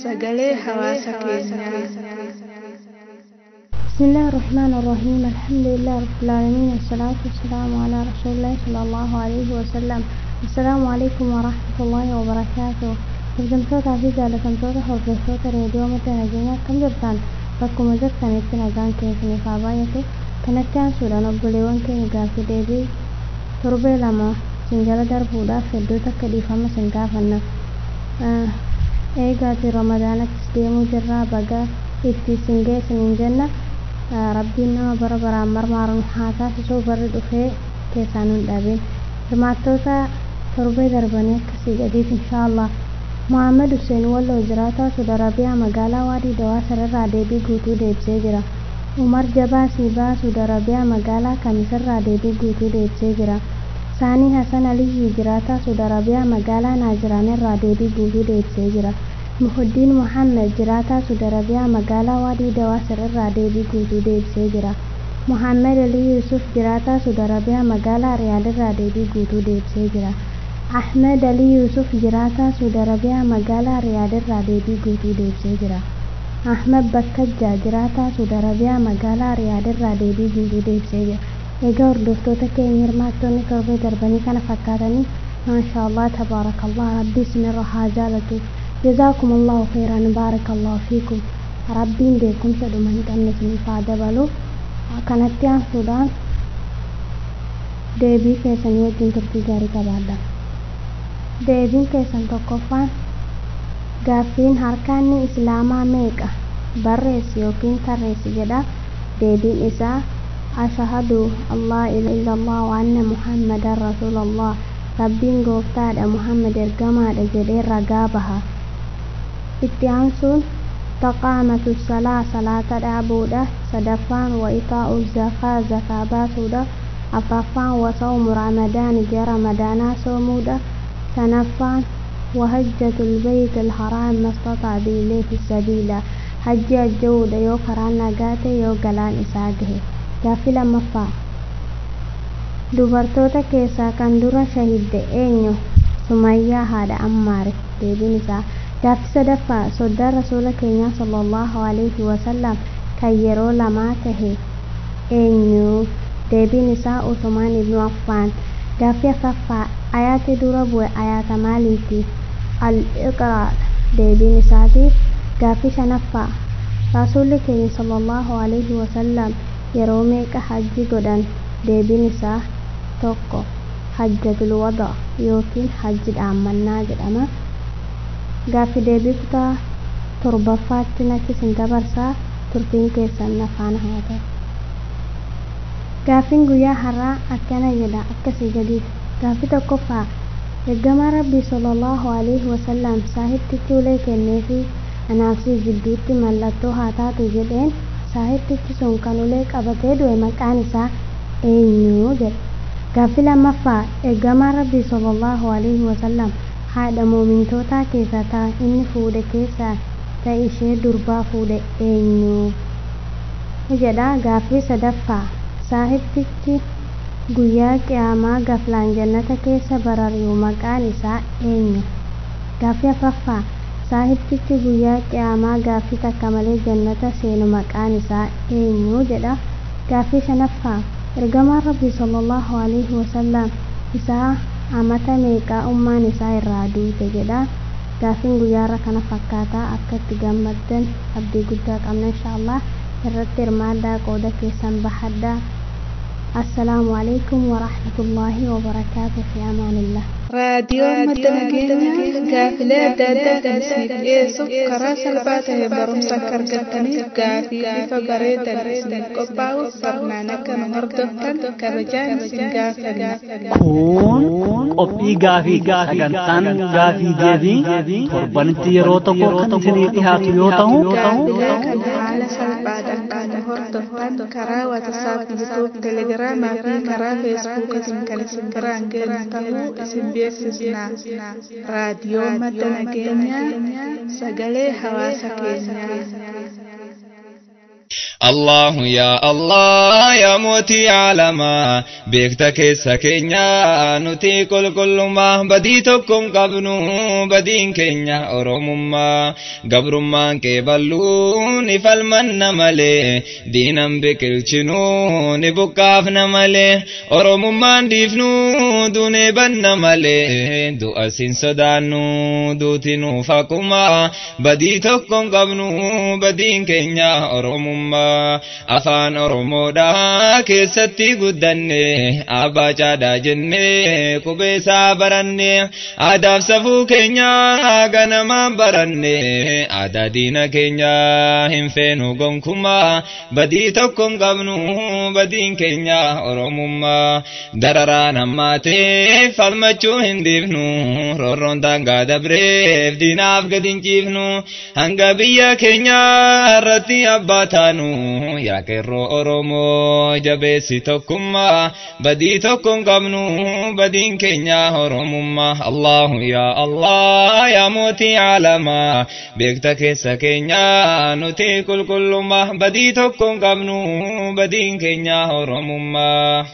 sagalee hawaasa keenyaa. بسم الله الرحمن الرحيم الحمد لله رب العالمين والصلاة والسلام على رسول الله صلى الله عليه وسلم. السلام عليكم ورحمة الله وبركاته. Hordoftoota fi jaallatamtoota hordoftoota reediyoo Madda Nageenyaa akkam jirtan? Bakkuma jirtanitti nagaan keessaniif haa baay'atu. Kanatti aansuudhaan obboleewwan keenya gaaffii deebii torbee 2 isin jala darbuudhaaf hedduu takka dhiifama isin gaafanna. Eegaati Ramadaanattis deemuu jirraa, baga itti isin geessiniin jenna. Rabbiin nama bara baraan marmaaruun haa taasisuu, barri dhufee keessaa nun dhabin. Hirmaattoota torbee darbanii akkasii gadiif inshaallah. Muhammad Hussein Walloo jiraataa Saudi Arabiyaa magaalaa Waadii Dawaa sararraa deebii guutuu deebisee jira. Umar Jabaa Siibaa Saudi Arabiyaa magaalaa Kamisarraa deebii guutuu deebisee jira. Saanii Hasan Aliyyii jiraataa Saudi Arabiyaa magaalaa Naajiraan irraa deebii guutuu deebisee jira. Muhuddiin Muhammed jiraataa Saudi Arabiyaa magaalaa Waadii Dawaa sirrirraa deebii guutuu deebisee jira. Muhammed Ali Yusuf jiraataa Saudi Arabiyaa magaalaa Riyaad irraa deebii guutuu deebisee jira. Ahmed Ali Yusuf jiraataa Saudi Arabiyaa magaalaa Riyaad irraa deebii guutuu deebisee jira. Ahmed Bakkajjaa jiraataa Saudi Arabiyaa magaalaa Riyaad irraa deebii guutuu deebisee jira. Egaa hordoftoota keenya hirmaattoonni torbee darbanii kana fakkaatanii, maashaallah tabaarakallah, rabbi isinirra haa jaalatu. جزاكم الله خيرا بارك الله فيكم. ربين beekumsa dhuma hin qabne isiniif haa dabalu. Kanatti aansuudhaan deebii keessanii wajjin turtii gaarii qabaadha. Deebiin keessan tokkoffaan gaaffiin harkaanni islaamaa meeqa barreessi yookiin tarreessi jedha. Deebiin isaa ashhadu allah ilaha illallah wa anna muhammadan rasuulallah, rabbiin gooftaadha, muhammad ergamaadha jedhee ragaa baha. Itti aansuun taqaamatu salaa, salaata dhaabuudha. Sadaffaan wa itaa'u zakaa, zakaa baasuudha. Afraffaan wa sawmu ramadaani, ji'a ramadaanaa soomuudha. Shanaffaan wa hajjatul beeyt alharaam mastataa biileehi sabiila, hajji hajja'uudha yoo karaan nagaa ta'e, yoo galaan isaa gahe. Gaaffii lammaffaa dubartoota keessaa kan dura shahidde eenyu? Sumayyaa haadha Ammaar deebiin isaa. Gaaffii sadaffaa soddaan rasuula keenyaa sallallahu alaihi wasallam kan yeroo lamaa tahe eenyu? Deebiin isaa Usmaan ibnu Affaan. Gaaffii afraffaa ayaati dura bu'e ayaata maaliiti? Al-Iqraa deebiin isaati. Gaaffii shanaffaa rasuulli keenya sallallahu alaihi wasallam yeroo meeqa hajji godhan? Deebiin isaa 1, hajjatul wadaa yookiin hajji dhaammannaa jedhama. Gaaffii deebii kutaa torbaffaatti natti isin dabarsaa, turtiin keessan afaan haa ta'u. Gaaffiin guyyaa har'aa akkana jedha akkasii gadiiti. Gaaffii tokkoffaa ergamaa rabbii sallallahu alaihi wasallam saahibtichi ulee kenneefi anaafsi jidduutti mallattoo haa taatu jedheen, saahibtichi sun kan ulee qabatee du'e maqaan isaa eenyu jedha. Gaaffii lammaffaa ergamaa rabbii sallallahu alaihi wasallam haadha muumintootaa keessaa ta inni fuudhe keessaa ta ishee durbaa fuudhe eenyu jedha. Gaaffii sadaffaa saahibtichi guyyaa qiyaamaa gaflaan jannata keessa barari'u maqaan isaa eenyu? Gaaffii afraffaa saahibtichi guyyaa qiyaamaa gaaffii takka malee jannata seenu maqaan isaa eenyu jedha. Gaaffii shanaffaa ergamaan rabbii sallallahu alaihi wasallam isaa amata meeqaa ummaan isaa irraa duute jedha. Gaaffiin guyyaarra kana fakkaataa, akka itti gammaddan abdii guddaa qabna inshaallah. Irratti hirmaadhaa, qooda keessan bahadhaa. Assalaamu alaikum warahmatullaahi wabarakaatu fi amaanillah. Raadiyoo Madda Nageenyaa gaafilee adda addaa kan isiniif dhiyeessuuf karaa salphaa ta'een barumsa akka argattaniif gaafii bifa bareedan isiniif qophaa'u sirnaan akka nu hordoftan kabajaan isin gaafanna. Kun qophii gaafii sagantaan gaafii deebii torbanitti yeroo tokko kan isinii dhiyaatu yoo ta'u Gaafilee kana haala salphaadhaan kan nu hordoftan karaa WhatsApp, YouTube, Telegiraamaa fi karaa Feesbuukiitiin kan isin biraan geenyu ta'uu isin beeksisna. Raadiyoo Madda Nageenyaa sagalee hawaasa keenyaa. الله يا الله يا موتي عالما بيكتا كيسا كينيا نتي كل كل ما بديتكم قبنو بدين كينيا أرومما قبرما كيبلو نفلمن مالي دينا بكلچنو نبقافنا مالي أرومما ديفنو دوني بن مالي دو أسين صدانو دوتنو فاكما بديتكم قبنو بدين كينيا أرومما afaan oromoodhaa keessatti guddanne abbaa caadaa jenne qubeessaa baranne aadaaf safuu keenya ganamaan baranne aadaa diina keenya hin feenu gonkumaa badii tokko hin qabnu badiin keenya oromummaa dararaan hammaatee falmachuu hin dhiifnu roorroon daangaa dabreef diinaaf gad hin ciifnu hanga biyya keenya irratti abbaa taanu yaa qeerroo oromoo jabeessi tokkummaa badii tokko hin qabnu badiin keenya oromummaa allahu yaa allah yaa mootii caalamaa beekta keessa keenya nuti qulqullummaa badii tokko hin qabnu badiin keenya oromummaa.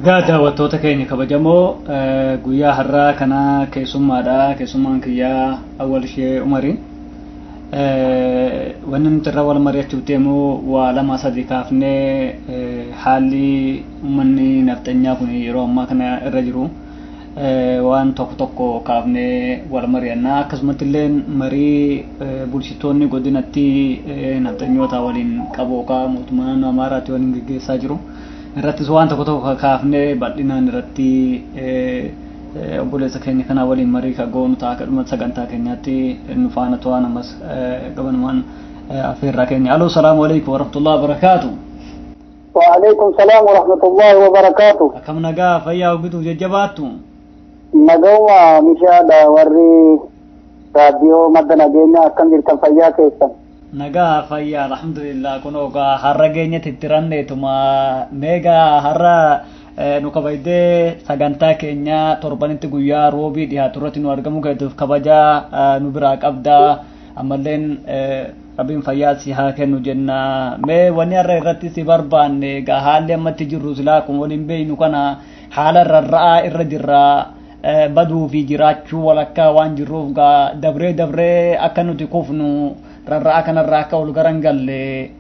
Egaa daawwattoota keenya kabajamoo guyyaa har'aa kana keessummaadha. Keessummaan kiyyaa Awwal Shee Umarii. Wanni nuti irra wal mari'achuuf deemu waa lama sadi kaafnee haalli uummanni nafxanyaa kun yeroo ammaa kana irra jiru waan tokko tokko kaafnee wal mari'annaa akkasumatti illee marii bulchitoonni godinatti nafxanyoota waliin qabu yookaan mootummaa naannoo Amaaraatti waliin gaggeessaa jiru. Irrattis waan tokko tokko kaafnee bal'inaan irratti obboleessa keenya kana waliin marii ka goonu ta'a akka dhuma sagantaa keenyaatti nu faana to'an ammas gabanumaan affeerraa keenya. Aloo salaamu alaikum warahmatullahi wabarakaatu. وعليكم السلام ورحمة الله وبركاته. Akkam nagaa fayyaa ogituu jajjabaattu. Nagawwa mishaadha warri raadiyoo madda nageenyaa akkam jirtan fayyaa keessan. Nagaa fayyaa alhamdulillah kun ogaa har'a geenyatti itti ranneetuma meegaa har'a nu kabajdee sagantaa keenya torbanitti guyyaa roobii dhiyaatu irratti nu argamu keetuuf kabajaa nu biraa qabdaa ammalleen rabbiin fayyaa si haa kennu jenna mee wanni har'a irratti si barbaanne egaa haalli ammatti jirru silaa kun waliin beeynu kana haala rarra'aa irra jirra baduu fi jiraachuu walakkaa waan jirruuf gaa dabree dabree akka nuti kufnu rarra'aa kanarraa akka ol garan galle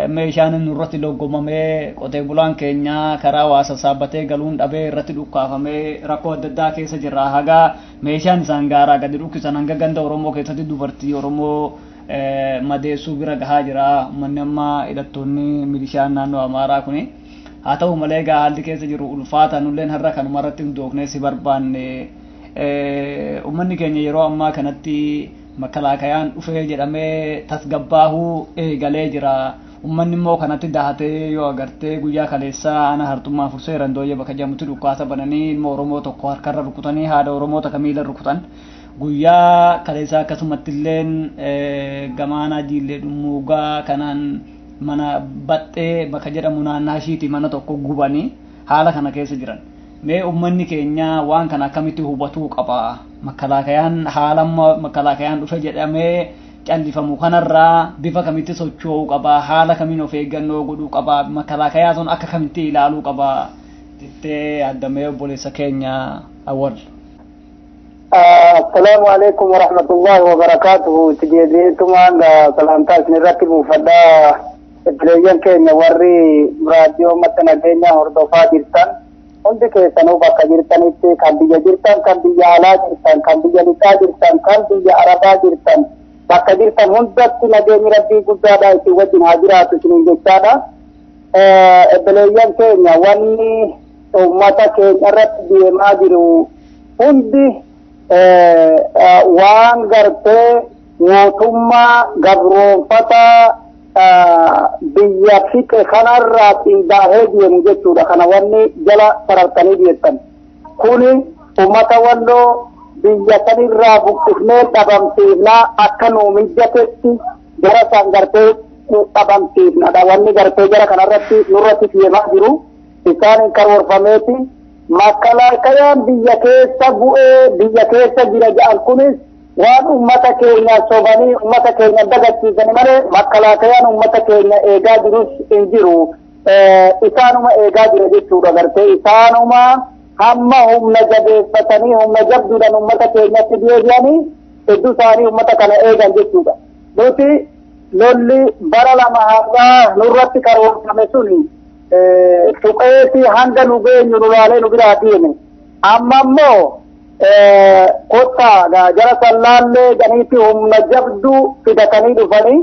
meeshaan nurratti loggomamee qotee bulaan keenya karaa waa sassaabbatee galuun dhabee irratti dhukkaafamee rakkoo adda addaa keessa jirra haga meeshaan isaan gaaraa gadi dhukkisan hanga ganda Oromoo keessatti dubartii Oromoo madeessuu bira gahaa jira uummanni amma hidhattoonni milishaan naannoo Amaaraa kuni haa ta'u malee egaa haalli keessa jiru ulfaata nulleen har'a kanuma irratti hundoofnee si barbaanne uummanni keenya yeroo ammaa kanatti makalaakayaan dhufee jedhamee tasgabbaahuu eegalee jira. Uummanni immoo kanatti dahatee yoo agartee guyyaa kaleessaa ana hartummaa fursee randooyyee bakka jedhamutti dhukkaasa bananii ilma Oromoo tokko harkarra rukutanii haadha Oromoo takka miila rukutan. Guyyaa kaleessaa akkasumatti illeen gamaanaa jiillee dhummuugaa kanaan mana baxxee bakka jedhamu naannaa ishiiti mana tokko gubanii haala kana keessa jiran. Mee uummanni keenya waan kana akkamitti hubatuu qaba? Makalaakayaan haala makalaakayaan dhufe jedhamee callifamu kanarraa bifa kamitti socho'uu qaba? Haala kamiin of eeggannoo godhuu qaba? Makalaakayaa sun akka kamitti ilaaluu qaba? Jettee addamee obboleessa keenya Awwal. Assalaamu alaikum warahmatullahi wabarakaatuhu. Tijeetumaan salantaa isin irratti buufadhaa obboleeyyan keenya warri raadiyoo madda nageenyaa hordofaa jirtan. Hundi keessanuu bakka jirtanitti kan biyya jirtan, kan biyya alaa jirtan, kan biyya lixaa jirtan, kan biyya arabaa jirtan, bakka jirtan hundatti nageenyi rabbii guddaadha isin wajjin haa jiraatu isiniin jechaadha. Obboleeyyan keenya wanni uummata keenya irratti deemaa jiru hundi waan gartee mootummaa gabroonfata biyya fixe kanarraa qindaa'ee deemu jechuudha. Kana wanni jala sarartanii dhiyeessan kuni uummata Walloo biyya sanirraa buqqifnee dhabamsiifnaa akka nuu mijatetti jara san gartee dhabamsiifnadha. Wanni gartee jara kanarratti nurratti deemaa jiru isaan karoorfameeti. Makkalaakayaan biyya keessa bu'ee biyya keessa jira jedhan kunis waan ummata keenya sobanii ummata keenya dagachiisanii malee makkalaakayaan ummata keenya eegaa jirus hin jiru. Isaanuma eegaa jira jechuudha gartee isaanuma hamma humna jabeeffatanii humna jabduudhaan ummata keenyatti deebi'anii hedduu isaanii ummata kana eegan jechuudha. Nuti lolli bara 2 har'aa nurratti karoorfame suni tuqeeti hanga nu geenyu nu laalee nu biraa deeme. Amma immoo kottaa jara sallaallee ganiitti humna jabduu fidatanii dhufanii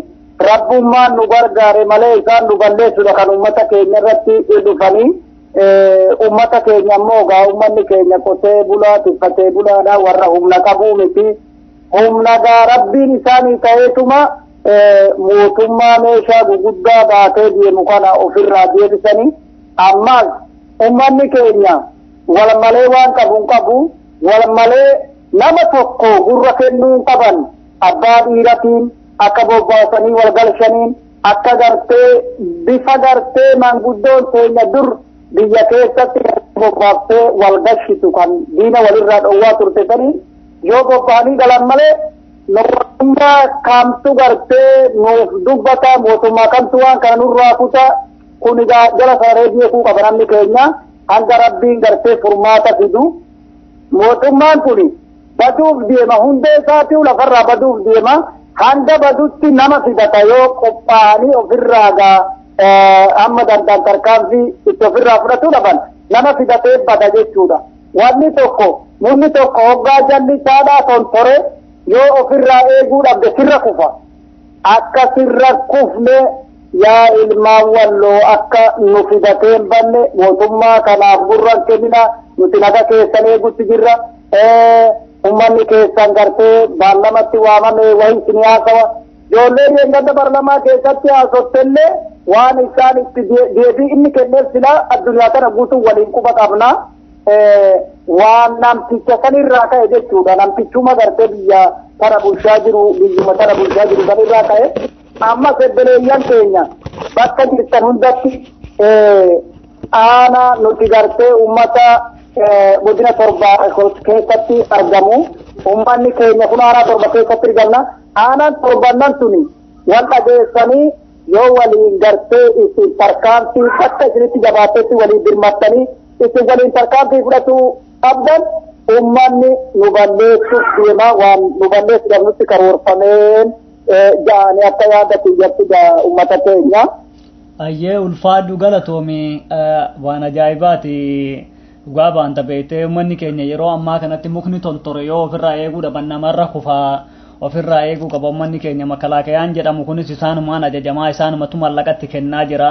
rabbummaan nu gargaare malee isaan nu balleessuudha kan ummata keenya irratti dhufanii. Ummata keenya immoo gaa ummanni keenya qotee bulaa tiffatee bulaadha warra humna qabuu miti. Humna gaa rabbiin isaanii ta'eetuma mootummaa meeshaa guguddaa baatee deemu kana ofirraa deebisanii. Ammas ummanni keenya wal malee waan qabu hin qabu, wal malee nama tokko gurra kennuu hin qaban. Abbaa dhiiratiin akka bobbaasanii wal galchaniin akka gartee bifa gartee maanguddoon keenya dur biyya keessatti bobbaaftee wal galchitu kan diina walirraa dhowwaa turte sanii yoo bobba'anii galan malee mootummaa kamtu gartee nuuf dubbata, mootummaa kamtu waan kana nurraa kuta. Kun egaa jala sararee beekuu qaba namni keenya hanga rabbiin gartee furmaata fidu. Mootummaan kun baduuf deema, hundee isaatii lafarraa baduuf deema. Hanga badutti nama fidata yoo qophaa'anii ofirraa gaa amma danda'an tarkaanfii itti ofirraa fudhatuu dhaban nama fidatee bada jechuudha. Wanni tokko murni tokko hoggaa jalli isaadhaa tontore yoo ofirraa eeguu dhabde sirra kufa. Akka sirra kufne yaa ilmaan Walloo akka nu fidatee hin banne mootummaa kanaaf gurra hin kennina. Nuti naga keessan eegutti jirra. Uummanni keessan gartee baarlamatti waamame wayii isin haasawa. Ijoolleen eeggadda baarlamaa keessatti haasoftellee waan isaan itti deebii inni kenneef silaa addunyaa kana guutuu waliin quba qabna. Waan namticha sanirraa ka'e jechuudha. Namtichuma gartee biyya tana bulchaa jiru, biyyuma tana bulchaa jiru sanirraa ka'e. Ammas obboleeyyan keenya bakka jirtan hundatti aanaa nuti gartee uummata godina 7 keessatti argamu. Uummanni keenya kun aanaa 7 keessatti argamna. Aanaan 7 tuni wal dhageessanii yoo waliin gartee isin tarkaanfii bakka isinitti jabaattetti waliin birmattanii isin waliin tarkaanfii fudhatuu qabdan uummanni nu balleessuuf deema. Waan nu balleessuudhaaf nutti karoorfameen ja'anii akka yaada kiyyatti uummata keenya. Ayyee ulfaadhu galatoomi waan ajaa'ibaati. Dhugaa baanta beektee uummanni keenya yeroo ammaa kanatti mukni tontore yoo ofirraa eeguu dhaban namarra kufaa ofirraa eeguu qaba. Uummanni keenya makalaakayaan jedhamu kunis isaanumaan ajajamaa isaanumatu mallaqatti kennaa jira.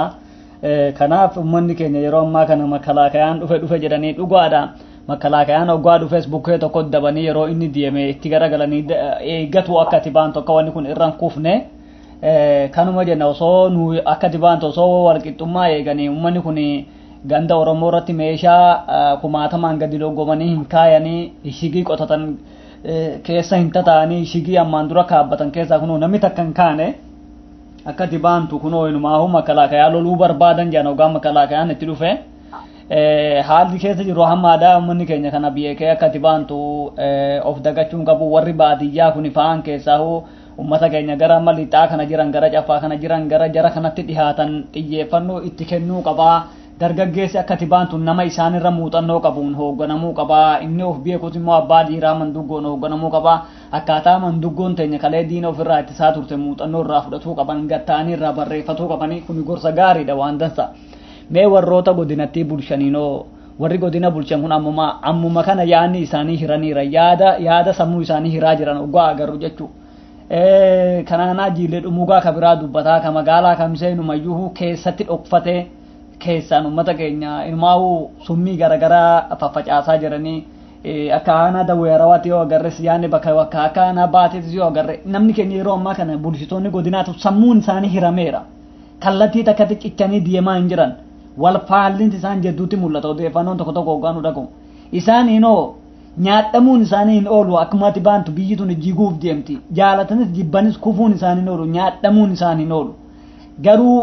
Kanaaf uummanni keenya yeroo ammaa kana makalaakayaan dhufe dhufe jedhanii dhugaadha. Makalaakayaan hoggaa dhufes bukkee tokko dabanii yeroo inni deeme itti garagalanii eeggatu akka ati baantu akka wanni kun irra hin kufne. Kanuma jenna osoo nu akka ati baantu osoo walqixxummaa eeganii uummanni kun ganda Oromoo irratti meeshaa kumaatamaan gadi loggomanii hin kaayanii shigii qotatan keessa hin tataanii shigii ammaan dura kaabbatan keessaa kunoo namni takka hin kaane akka ati baantu kunoo inumaahu makalaakayaa loluu barbaadan jedhan hoggaa makalaakayaan itti dhufe. Haalli keessa jiru hammaadha. Uummanni keenya kana beekee akka ati baantu of dagachuun qabu. Warri baadiyyaa kun fa'aan keessaa hoo uummata keenya gara malixaa kana jiran gara caffaa kana jiran gara jara kanatti dhihaatan xiyyeeffannoo itti kennuu qabaa. Dargaggeessi akka ati baantu nama isaanirra muuxannoo qabuun hoogganamuu qabaa. Inni of beekus immoo abbaa dhiiraa manduggoon hoogganamuu qabaa. Akkaataa manduggoon teenya kalee diina ofirraa ittisaa turte muuxannoo irraa fudhatuu qaban, gatta'anii irraa barreeffatuu qabanii. Kun gorsa gaariidha waan dansa. Mee warroota godinatti bulchaniinoo warri godina bulchan kun ammuma kana yaadni isaanii hiraniira. Yaada sammuu isaanii hiraa jiran oggaa agarru jechuu. Kanaanaa jiilee dhumugaa ka biraa dubbataa ka magaalaa kamseenumayyuu keessatti dhokfatee Keessaan uummata keenya inumaa'uu summii garaagaraa faffacaasaa jiranii akka aanaa dawweerawaatti yoo agarres yaanni bakka bakka akka aanaa baateetis yoo agarre namni keenya yeroo ammaa kana bulchitoonni godinaatu sammuun isaanii hirameera. Kallattii takkatti cichanii deemaa hin jiran. Wal faallinti isaan jedhuutti mul'ata odeeffannoon tokko tokko hoggaan nu dhagahu. Isaan hinoo nyaadhamuun isaanii hin oolu akkuma ati baantu biyyi tun jiguuf deemti. Jaalatanis jibbanis kufuun isaanii hin oolu nyaadhamuun isaanii hin oolu. Garuu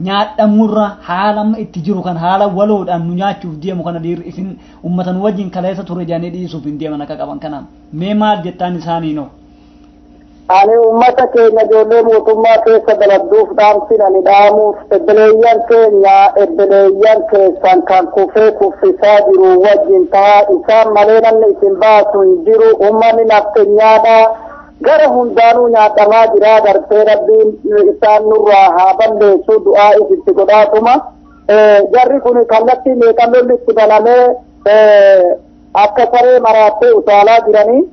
nyaadhamuurra haala amma itti jiru kan haala waloodhaan nu nyaachuuf deemu kana dhiirri isin uummata nu wajjin kaleessa ture jedhanii dhiisuuf hin deeman akka qaban kanaan mee maal jettaan isaanii noo. Ani uummata keenya ijoollee mootummaa keessa dalagduuf dhaamsin ani dhaamuuf ebbeleeyyan keenya ebbeleeyyan keessan kan kufee kuffisaa jiru wajjin ta'a isaan malee namni isin baasu hin jiru uummanni nafxanyaadha. Gara hundaanuu nyaatamaa jira gartee rabbiin isaan nurraa haa balleessu du'aa isitti godhaatuma. Jarri kun kallattii meeqan lolli itti banamee akka saree maraattee utaalaa jiranii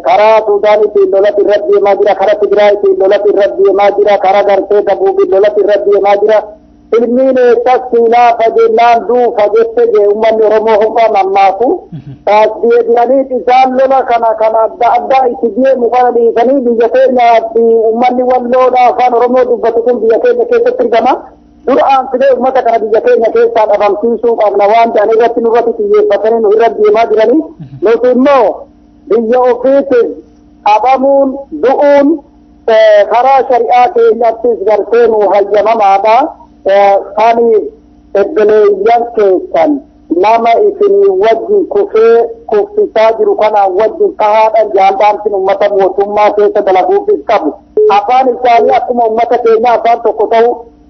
karaa Suudaaniitiin lolatti irratti deemaa jira, karaa Tigraayitiin lolatti irratti deemaa jira, karaa gartee Dabuubiin lolatti irratti deemaa jira. Ilmiin eessas siinaa fageenyaan duufa jette jee uummanni Oromoo ho'aa mammaaku. Taasifamanii isaan lola kana kana adda addaa itti deemu kana dhiisanii biyya keenya uummanni walloodha afaan Oromoo dubbatu kun biyya keenya keessatti argama. Dura aansilee uummata kana biyya keenya keessaa dhabamsiisuu qabna waan ta'an irratti nurratti xiyyeeffatanii nu irra deemaa jiranii. Nuti immoo biyya ofiitiif dhabamuun du'uun karaa shari'aa keenyattis gartee nu hayyamamaadha. Kani ebbeleeyyan keessan nama isinii wajjin kufee kuffisaa jiru kanaan wajjin tahaadhan jaaldhaamsin uummata mootummaa keessa dalaguufis qabu. Afaan isaanii akkuma uummata keenya afaan tokko ta'u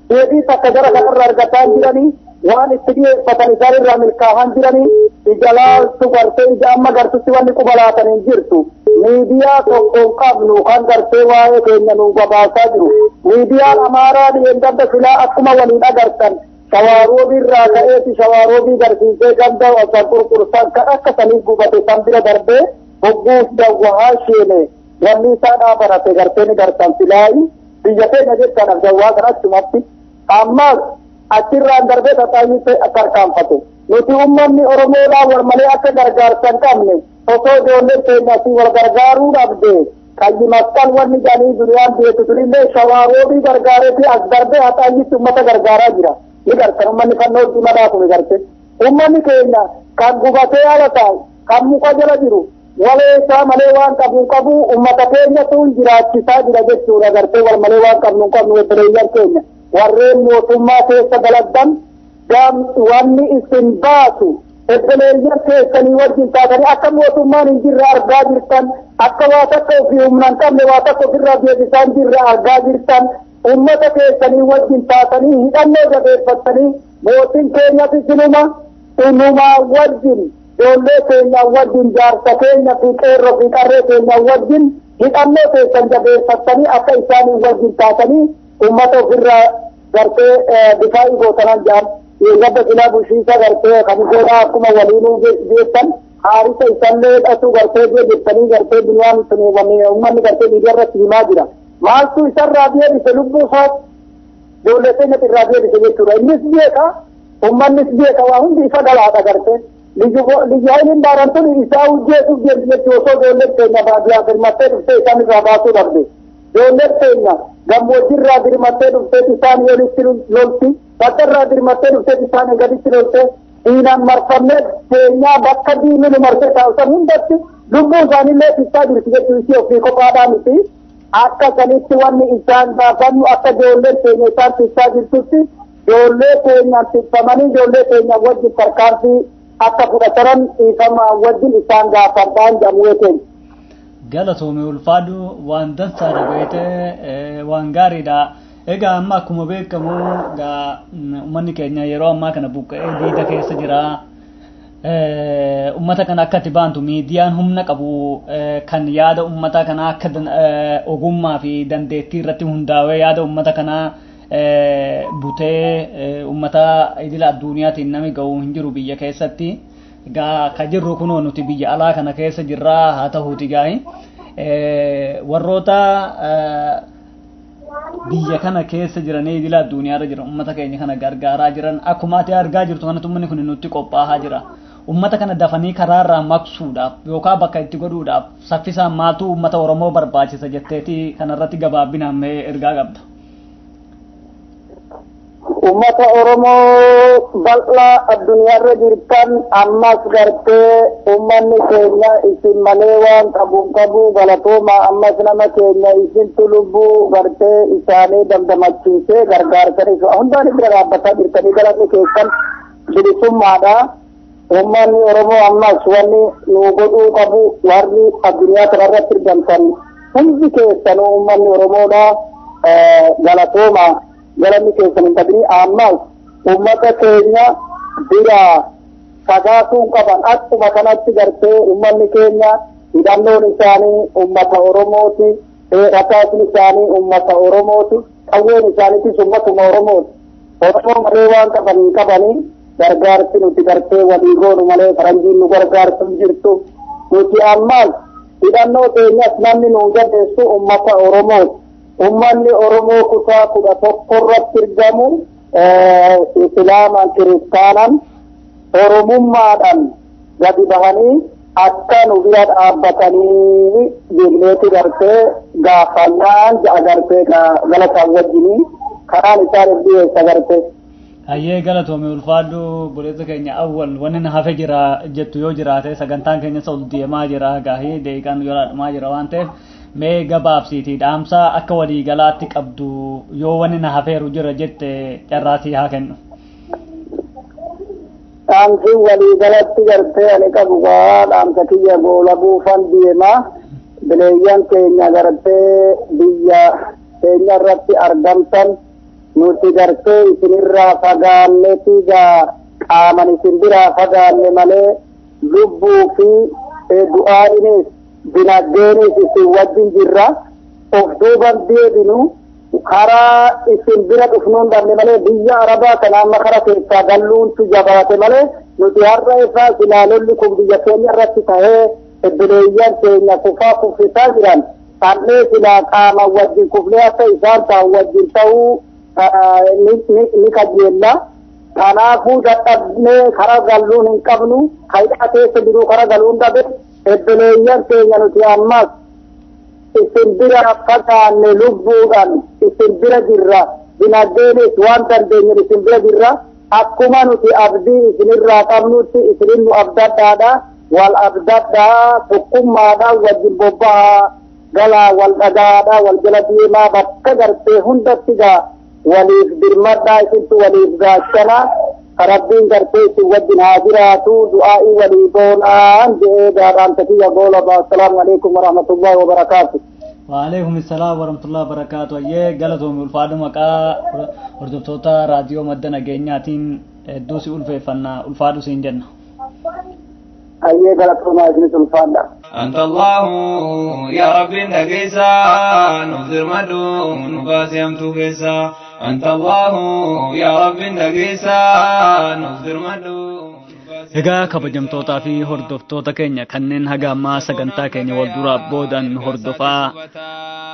deebii takka gara kanarra argataa jiranii waan itti dhiyeeffatan isaan irraa milkaa'an jiranii ija laaltu gartee ija amma gartutti wanni qubalaatan hin jirtu. Miidiyaa tokko hin qabnu kan gartee waa'ee keenya nu gabaasaa jiru. Miidiyaan Amaaraa dhi'een ganda filaa akkuma waliin agartan shawaaroobii irraa ka'eeti shawaaroobii garsiisee ganda san qurqursan kan akka sanii gubate san bira darbee hogguuf dawwahaa sheene wanni isaa dhaabarate gartee ni gartan filaayi biyya keenya jechaadhaaf dawwaa kan achumatti ammas achirraan darbee taxaayitti tarkaanfate. Nuti uummanni Oromoodhaa wal malee akka gargaarsa hin qabne osoo ijoolleen keenya asii wal gargaaruu dhabde qayyi masqal wanni jedhanii duniyaan beektu sunillee shawaaroobii gargaareeti as darbee haxaayyitti uummata gargaaraa jira. Ni gartan uummanni fannoo diimaadhaa kun garte. Uummanni keenya kan gubatee ala taa'u kan muka jala jiru walee isaa malee waan qabu hin qabu uummata keenyatu jiraachisaa jira jechuudha gartee wal malee waan qabnu hin qabnu obboleeyyan keenya. Warreen mootummaa keessa dalagdan wanni isin baasu obboleeyyan keessanii wajjin taatanii akka mootummaan hin jirre argaa jirtan akka waa takka ofii humna hin qabne waa takka ofirraa beeksisaa hin jirre argaa jirtan uummata keessanii wajjin taatanii hidhannoo jabeeffattanii mootiin keenyas isinuma inumaa wajjin ijoollee keenya wajjin jaarsa keenya fi qeerroo fi qarree keenya wajjin hidhannoo keessan jabeeffattanii akka isaanii wajjin taatanii uummata ofirraa gartee bifaa'ii gootanan jedhan gadda silaa bulchiinsa gartee kamisoodhaa akkuma waliinuu geessan haarisa isallee dhasuu gartee jettanii gartee duniyaan sun uummanni gartee miidiyaa irratti himaa jira. Maaltu isarraa deebise lubbuu isaa ijoollee keenyatti irraa deebise jechuudha. Innis beeka uummannis beeka waa hundi isa galaadha gartee. Liyyu hayiliin baarantuun isaa hojjetuuf deemti jechuudha osoo ijoolleen keenya baadiyyaa birmattee dhuftee isaan irraa baasuu dhabde. Ijoolleen keenya gammoojjiirraa birmattee dhuftee isaan olitti lolti. Bakka irraa birmattee dhuftee isaan gaditti lolte. Diinaan marfamnee keenyaa bakka diinni nu marsee taa'u san hundatti lubbuu isaaniillee tiksaa jirti jechuun isii ofii kophaadhaa miti. Akka sanitti wanni isaan gaafannu akka ijoolleen keenya isaan tiksaa jirtutti ijoollee keenyaan tikfamanii ijoollee keenya wajjin tarkaanfii akka fudhataran dhiifama wajjin isaan gaafadhaan jedhamu keenya. Galatoome ulfaadhu waan dansaadha beekte waan gaariidha. Egaa amma akkuma beekamu egaa uummanni keenya yeroo ammaa kana buqqa'ee diida keessa jira. Uummata kana akka itti baantu miidiyaan humna qabu kan yaada uummata kanaa akka ogummaa fi dandeettii irratti hundaa'ee yaada uummata kanaa butee uummata idila addunyaatiin nami ga'u hin jiru biyya keessatti. Egaa ka jirru kunoo nuti biyya alaa kana keessa jirraa haa ta'uuti gaa'i. Warroota Biyya kana keessa jiranii idila addunyaarra jiran uummata keenya kana gargaaraa jiran akkuma ati argaa jirtu kanatti uummanni kun nutti qophaa'aa jira. Uummata kana dafanii karaarraa maqsuudhaaf yookaan bakka itti godhuudhaaf saffisaan maaltu uummata Oromoo barbaachisa jetteeti kanarratti gabaabinaan mee ergaa qabda. Uummata Oromoo bal'aa addunyaarra jirtan ammas gartee uummanni keenya isin malee waan qabu hin qabu galatooma ammas nama keenya isintu lubbuu gartee isaanii damdamachiisee gargaarsanis hundaan bira dhaabbataa jirtanii galanni keessan bilisummaadha. Uummanni Oromoo ammas wanni nu godhuu qabu warri addunyaa kanarratti argamtan hundi keessanuu uummanni Oromoodha galatooma. Galanni keessan hin dhabini ammas uummata keenya bira fagaatuu qaban akkuma kanatti gartee uummanni keenya hidhannoon isaanii uummata Oromooti, rasaasni isaanii uummata Oromooti, qawween isaaniitis uummatuma Oromooti. Oromoo malee waan qaban hin qabanii gargaarsi nuti gartee walii goonu malee faranjiin nu gargaarsu hin jirtu. Nuti ammas hidhannoo keenyas namni nu jabeessu uummata Oromooti. Uummanni Oromoo kutaa 11 irratti argamu Islaamaan Kiristaanan Oromummaadhaan gadi bahanii akka nu bira dhaabbatanii jennee gartee gaafannaan ja'a gartee galataan wajjinii karaan isaaniif dhiyeessa gartee. Hayyee galatoome ulfaadhu buleessa keenya awwal wanni na hafe jira jettu yoo jiraate sagantaan keenya ol deemaa jira gaahii deeqaan yoraadhumaa jira waan ta'eef mee gabaabsiitii dhaamsa akka waliigalaatti qabdu yoo wanni na hafeeru jira jette carraasii haa kennu. Dhaamsi waliigalatti gartee ani qabu gaa dhaamsa kiyya goola buufan deema bileeyyan keenya gartee biyya keenya irratti argamtan nuti gartee isinirraa fagaanneeti gaa qaaman isin biraa fagaanne malee lubbuu fi du'aanis dinagdeenis isin wajjin jirra of duuban deebinu karaa isin bira dhufnuun dhabne malee biyya arabaa kana amma kara keessaa galluuntu jabaate malee nuti har'a isaa silaalolli kun biyya keenya irratti tahee bileeyyan keenya kufaa kuffisaa jiran dhabnee silaa qaaman wajjin kufnee akka isaan ta'an wajjin ta'uu ni kajeella. Kanaafuu dadhabnee kara galluun hin qabnu hidhaa keessa jiru kara galuun dhabe obboleeyyan keenya nuti ammas isin bira fagaanne lubbuudhaan isin bira jirra dinagdeenis waan dandeenye isin bira jirra akkuma nuti abdii isinirraa qabnutti isinin nu abdadhaadha wal abdadhaa tokkummaadhaan wajjin bobba'aa galaa wal dhagaadha wal jala deemaa bakka gartee hundatti gaa waliif birmadhaa isintu waliif gaachana rabbiin gartee isin wajjin haa jiraatu du'aa'ii walii goonaan jedhee gaadhaan takiyya goola ba'a. Assalaamu alaikum warahmatullahi wabarakaatu. Waalaikum salaam warahmatullahi wabarakaatu. Ayyee galatoomii ulfaadhu maqaa hordoftoota raadiyoo madda nageenyaatiin hedduu si ulfeeffannaa ulfaadhu siin jenna. Ayyee galatoomaa isinis ulfaadha. أنت الله يا رب نقيسا نفذر مدو نباسي أمتو كيسا أنت الله يا رب نقيسا نفذر مدو. Egaa kabajamtootaa fi hordoftoota keenya kanneen haga ammaa sagantaa keenya wal duraa boodaan hordofaa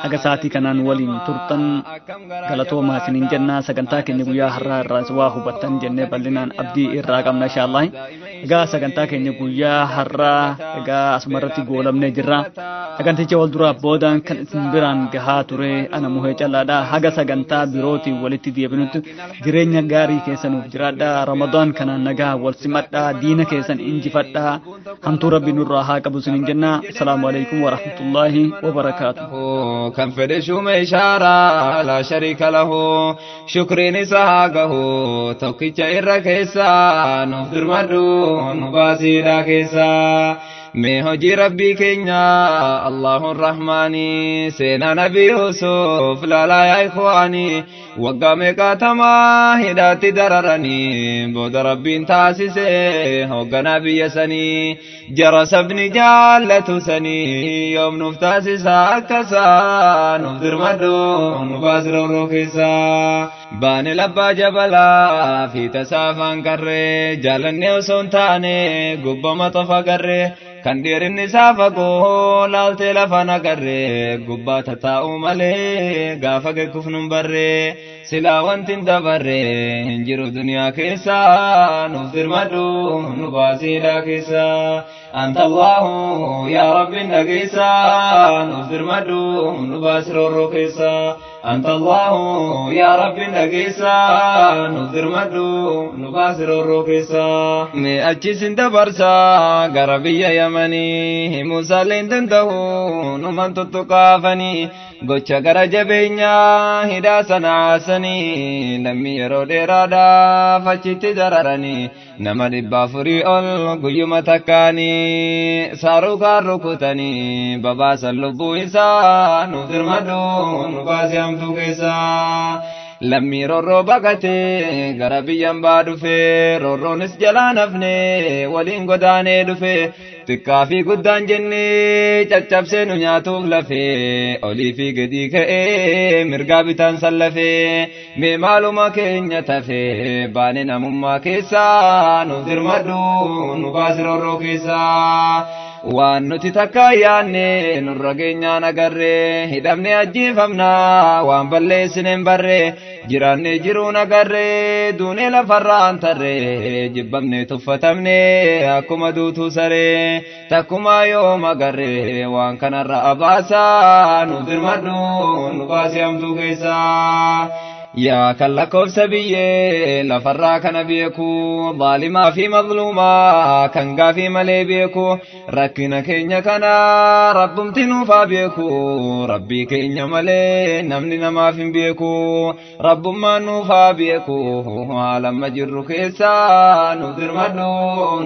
haga sa'aatii kanaan waliin turtan galatoomaa isiniin jennaa sagantaa keenya guyyaa har'aa irraas waa hubattan jennee bal'inaan abdii irraa qabna inshaallah. Egaa sagantaa keenya guyyaa har'aa egaa asumarratti goolamnee jirra. Saganticha wal duraa boodaan kan isin biraan gahaa ture ana muhee callaadha. Haga sagantaa birootiin walitti deebinutti jireenya gaarii keessa nuuf jiraadha. Ramadaan kanaan nagaa wal simadha. Diina keessan injifadha. Hamtuu rabbi nurraa haa qabu isiniin jenna. Assalaamu alaikum warahmatullaahi wabarakaatuh. Kan fedhe shume ishaaraa laa shariika lahu shukriin isa haa gahu tokkicha irra keessa nuuf dirmadhu nu baasiidhaa keessa. Mee hojii rabbii keenya Allahun Rahmaani seenaa Nabii Yuusuf laalaa yaa ikhwaani waggaa meeqaatamaa hidhaatti dararanii booda rabbiin taasise hoogganaa biyya sanii jara sabni jaallatu sanii yoom nuuf taasisa akkasaa nuuf dirmadhu nu baasi roorroo keessaa. Baane labbaa jabalaa fi tasaafaan qarree jaalannee osoo hin taane gubbama tofa garree kan dheerinni isaa fagoo laaltee lafa nagarree gubbaa tataa'uu malee gaafa geekufnu hin barree silaa wanti hin dabarree hin jiru duniyaa keessa nuuf dirmadhu nu baasiidhaa keessa. أنت الله يا رب النقيسا نفذر مدو نباسر الرقيسا أنت الله يا رب النقيسا نفذر مدو نباسر الرقيسا مي أجيس دبرسا غربية يمني موسى لندنده نمان تتقافني gocha gara jabeenyaa hidhaa sana haasanii lammii yeroo dheeraadhaaf achitti dararanii nama 400 ol guyyuma takkaanii saarukaan rukutanii babaasan lubbuu isaa nuuf dirmadhu nu baasii hamtuu keessaa. Lammii roorroo baqatee gara biyyaan baa dhufee roorroonis jalaa nafnee waliin godaanee dhufee xiqqaa fi guddaan jennee caccabsee nu nyaatuuf lafee olii fi gadii ka'ee mirgaa bitaan sallafee mee maaluma keenya tafee baane namummaa keessaa nuuf dirmadhu nu baasi roorroo keessaa. Waan nuti takka yaanne nurra geenyaan agarree hidhamne ajjeefamnaa waan balleessine hin barree jiraanne jiruun agarree duunee lafarraan tarree jibbamne tuffatamne akkuma duutuu saree takkuma yoom agarree waan kanarra abaasaa nu dirmadhu nu baasii hamtuu keessaa. Yaa kan lakkoofsa biyyee lafarraa kana beeku zaalimaa fi mazluumaa kan gaafii malee beeku rakkina keenya kana rabbumti nuufaa beeku rabbii keenya malee namni namaaf hin beeku rabbummaan nuufaa beeku haalamma jirru keessaa nu dirmadhu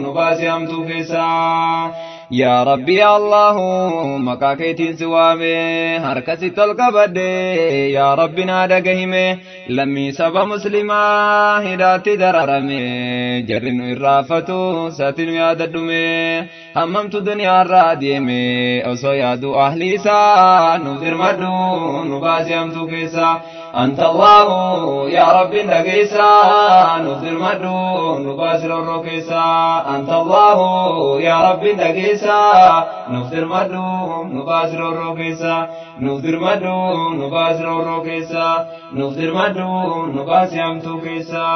nu baasii hamtuu keessaa. Yaa Rabbi yaa Allahu maqaa keetiin si waame harkasi tolqabadhe yaa Rabbi naa dhagahime lammii saba muslimaa hidhaatti dararame jarri nu irraafatu sati nu yaadadhume hammamtu duniyaarraa deeme osoo yaadu ahli isaa nuuf dirmadhu nu baasii hamtuu keessaa. أنت الله يا رب النقيسا نفذر مدو نباسر الرقيسا أنت الله يا رب النقيسا نفذر مدو نباسر الرقيسا نفذر مدو نباسر الرقيسا نفذر مدو نباسي أمتو كيسا.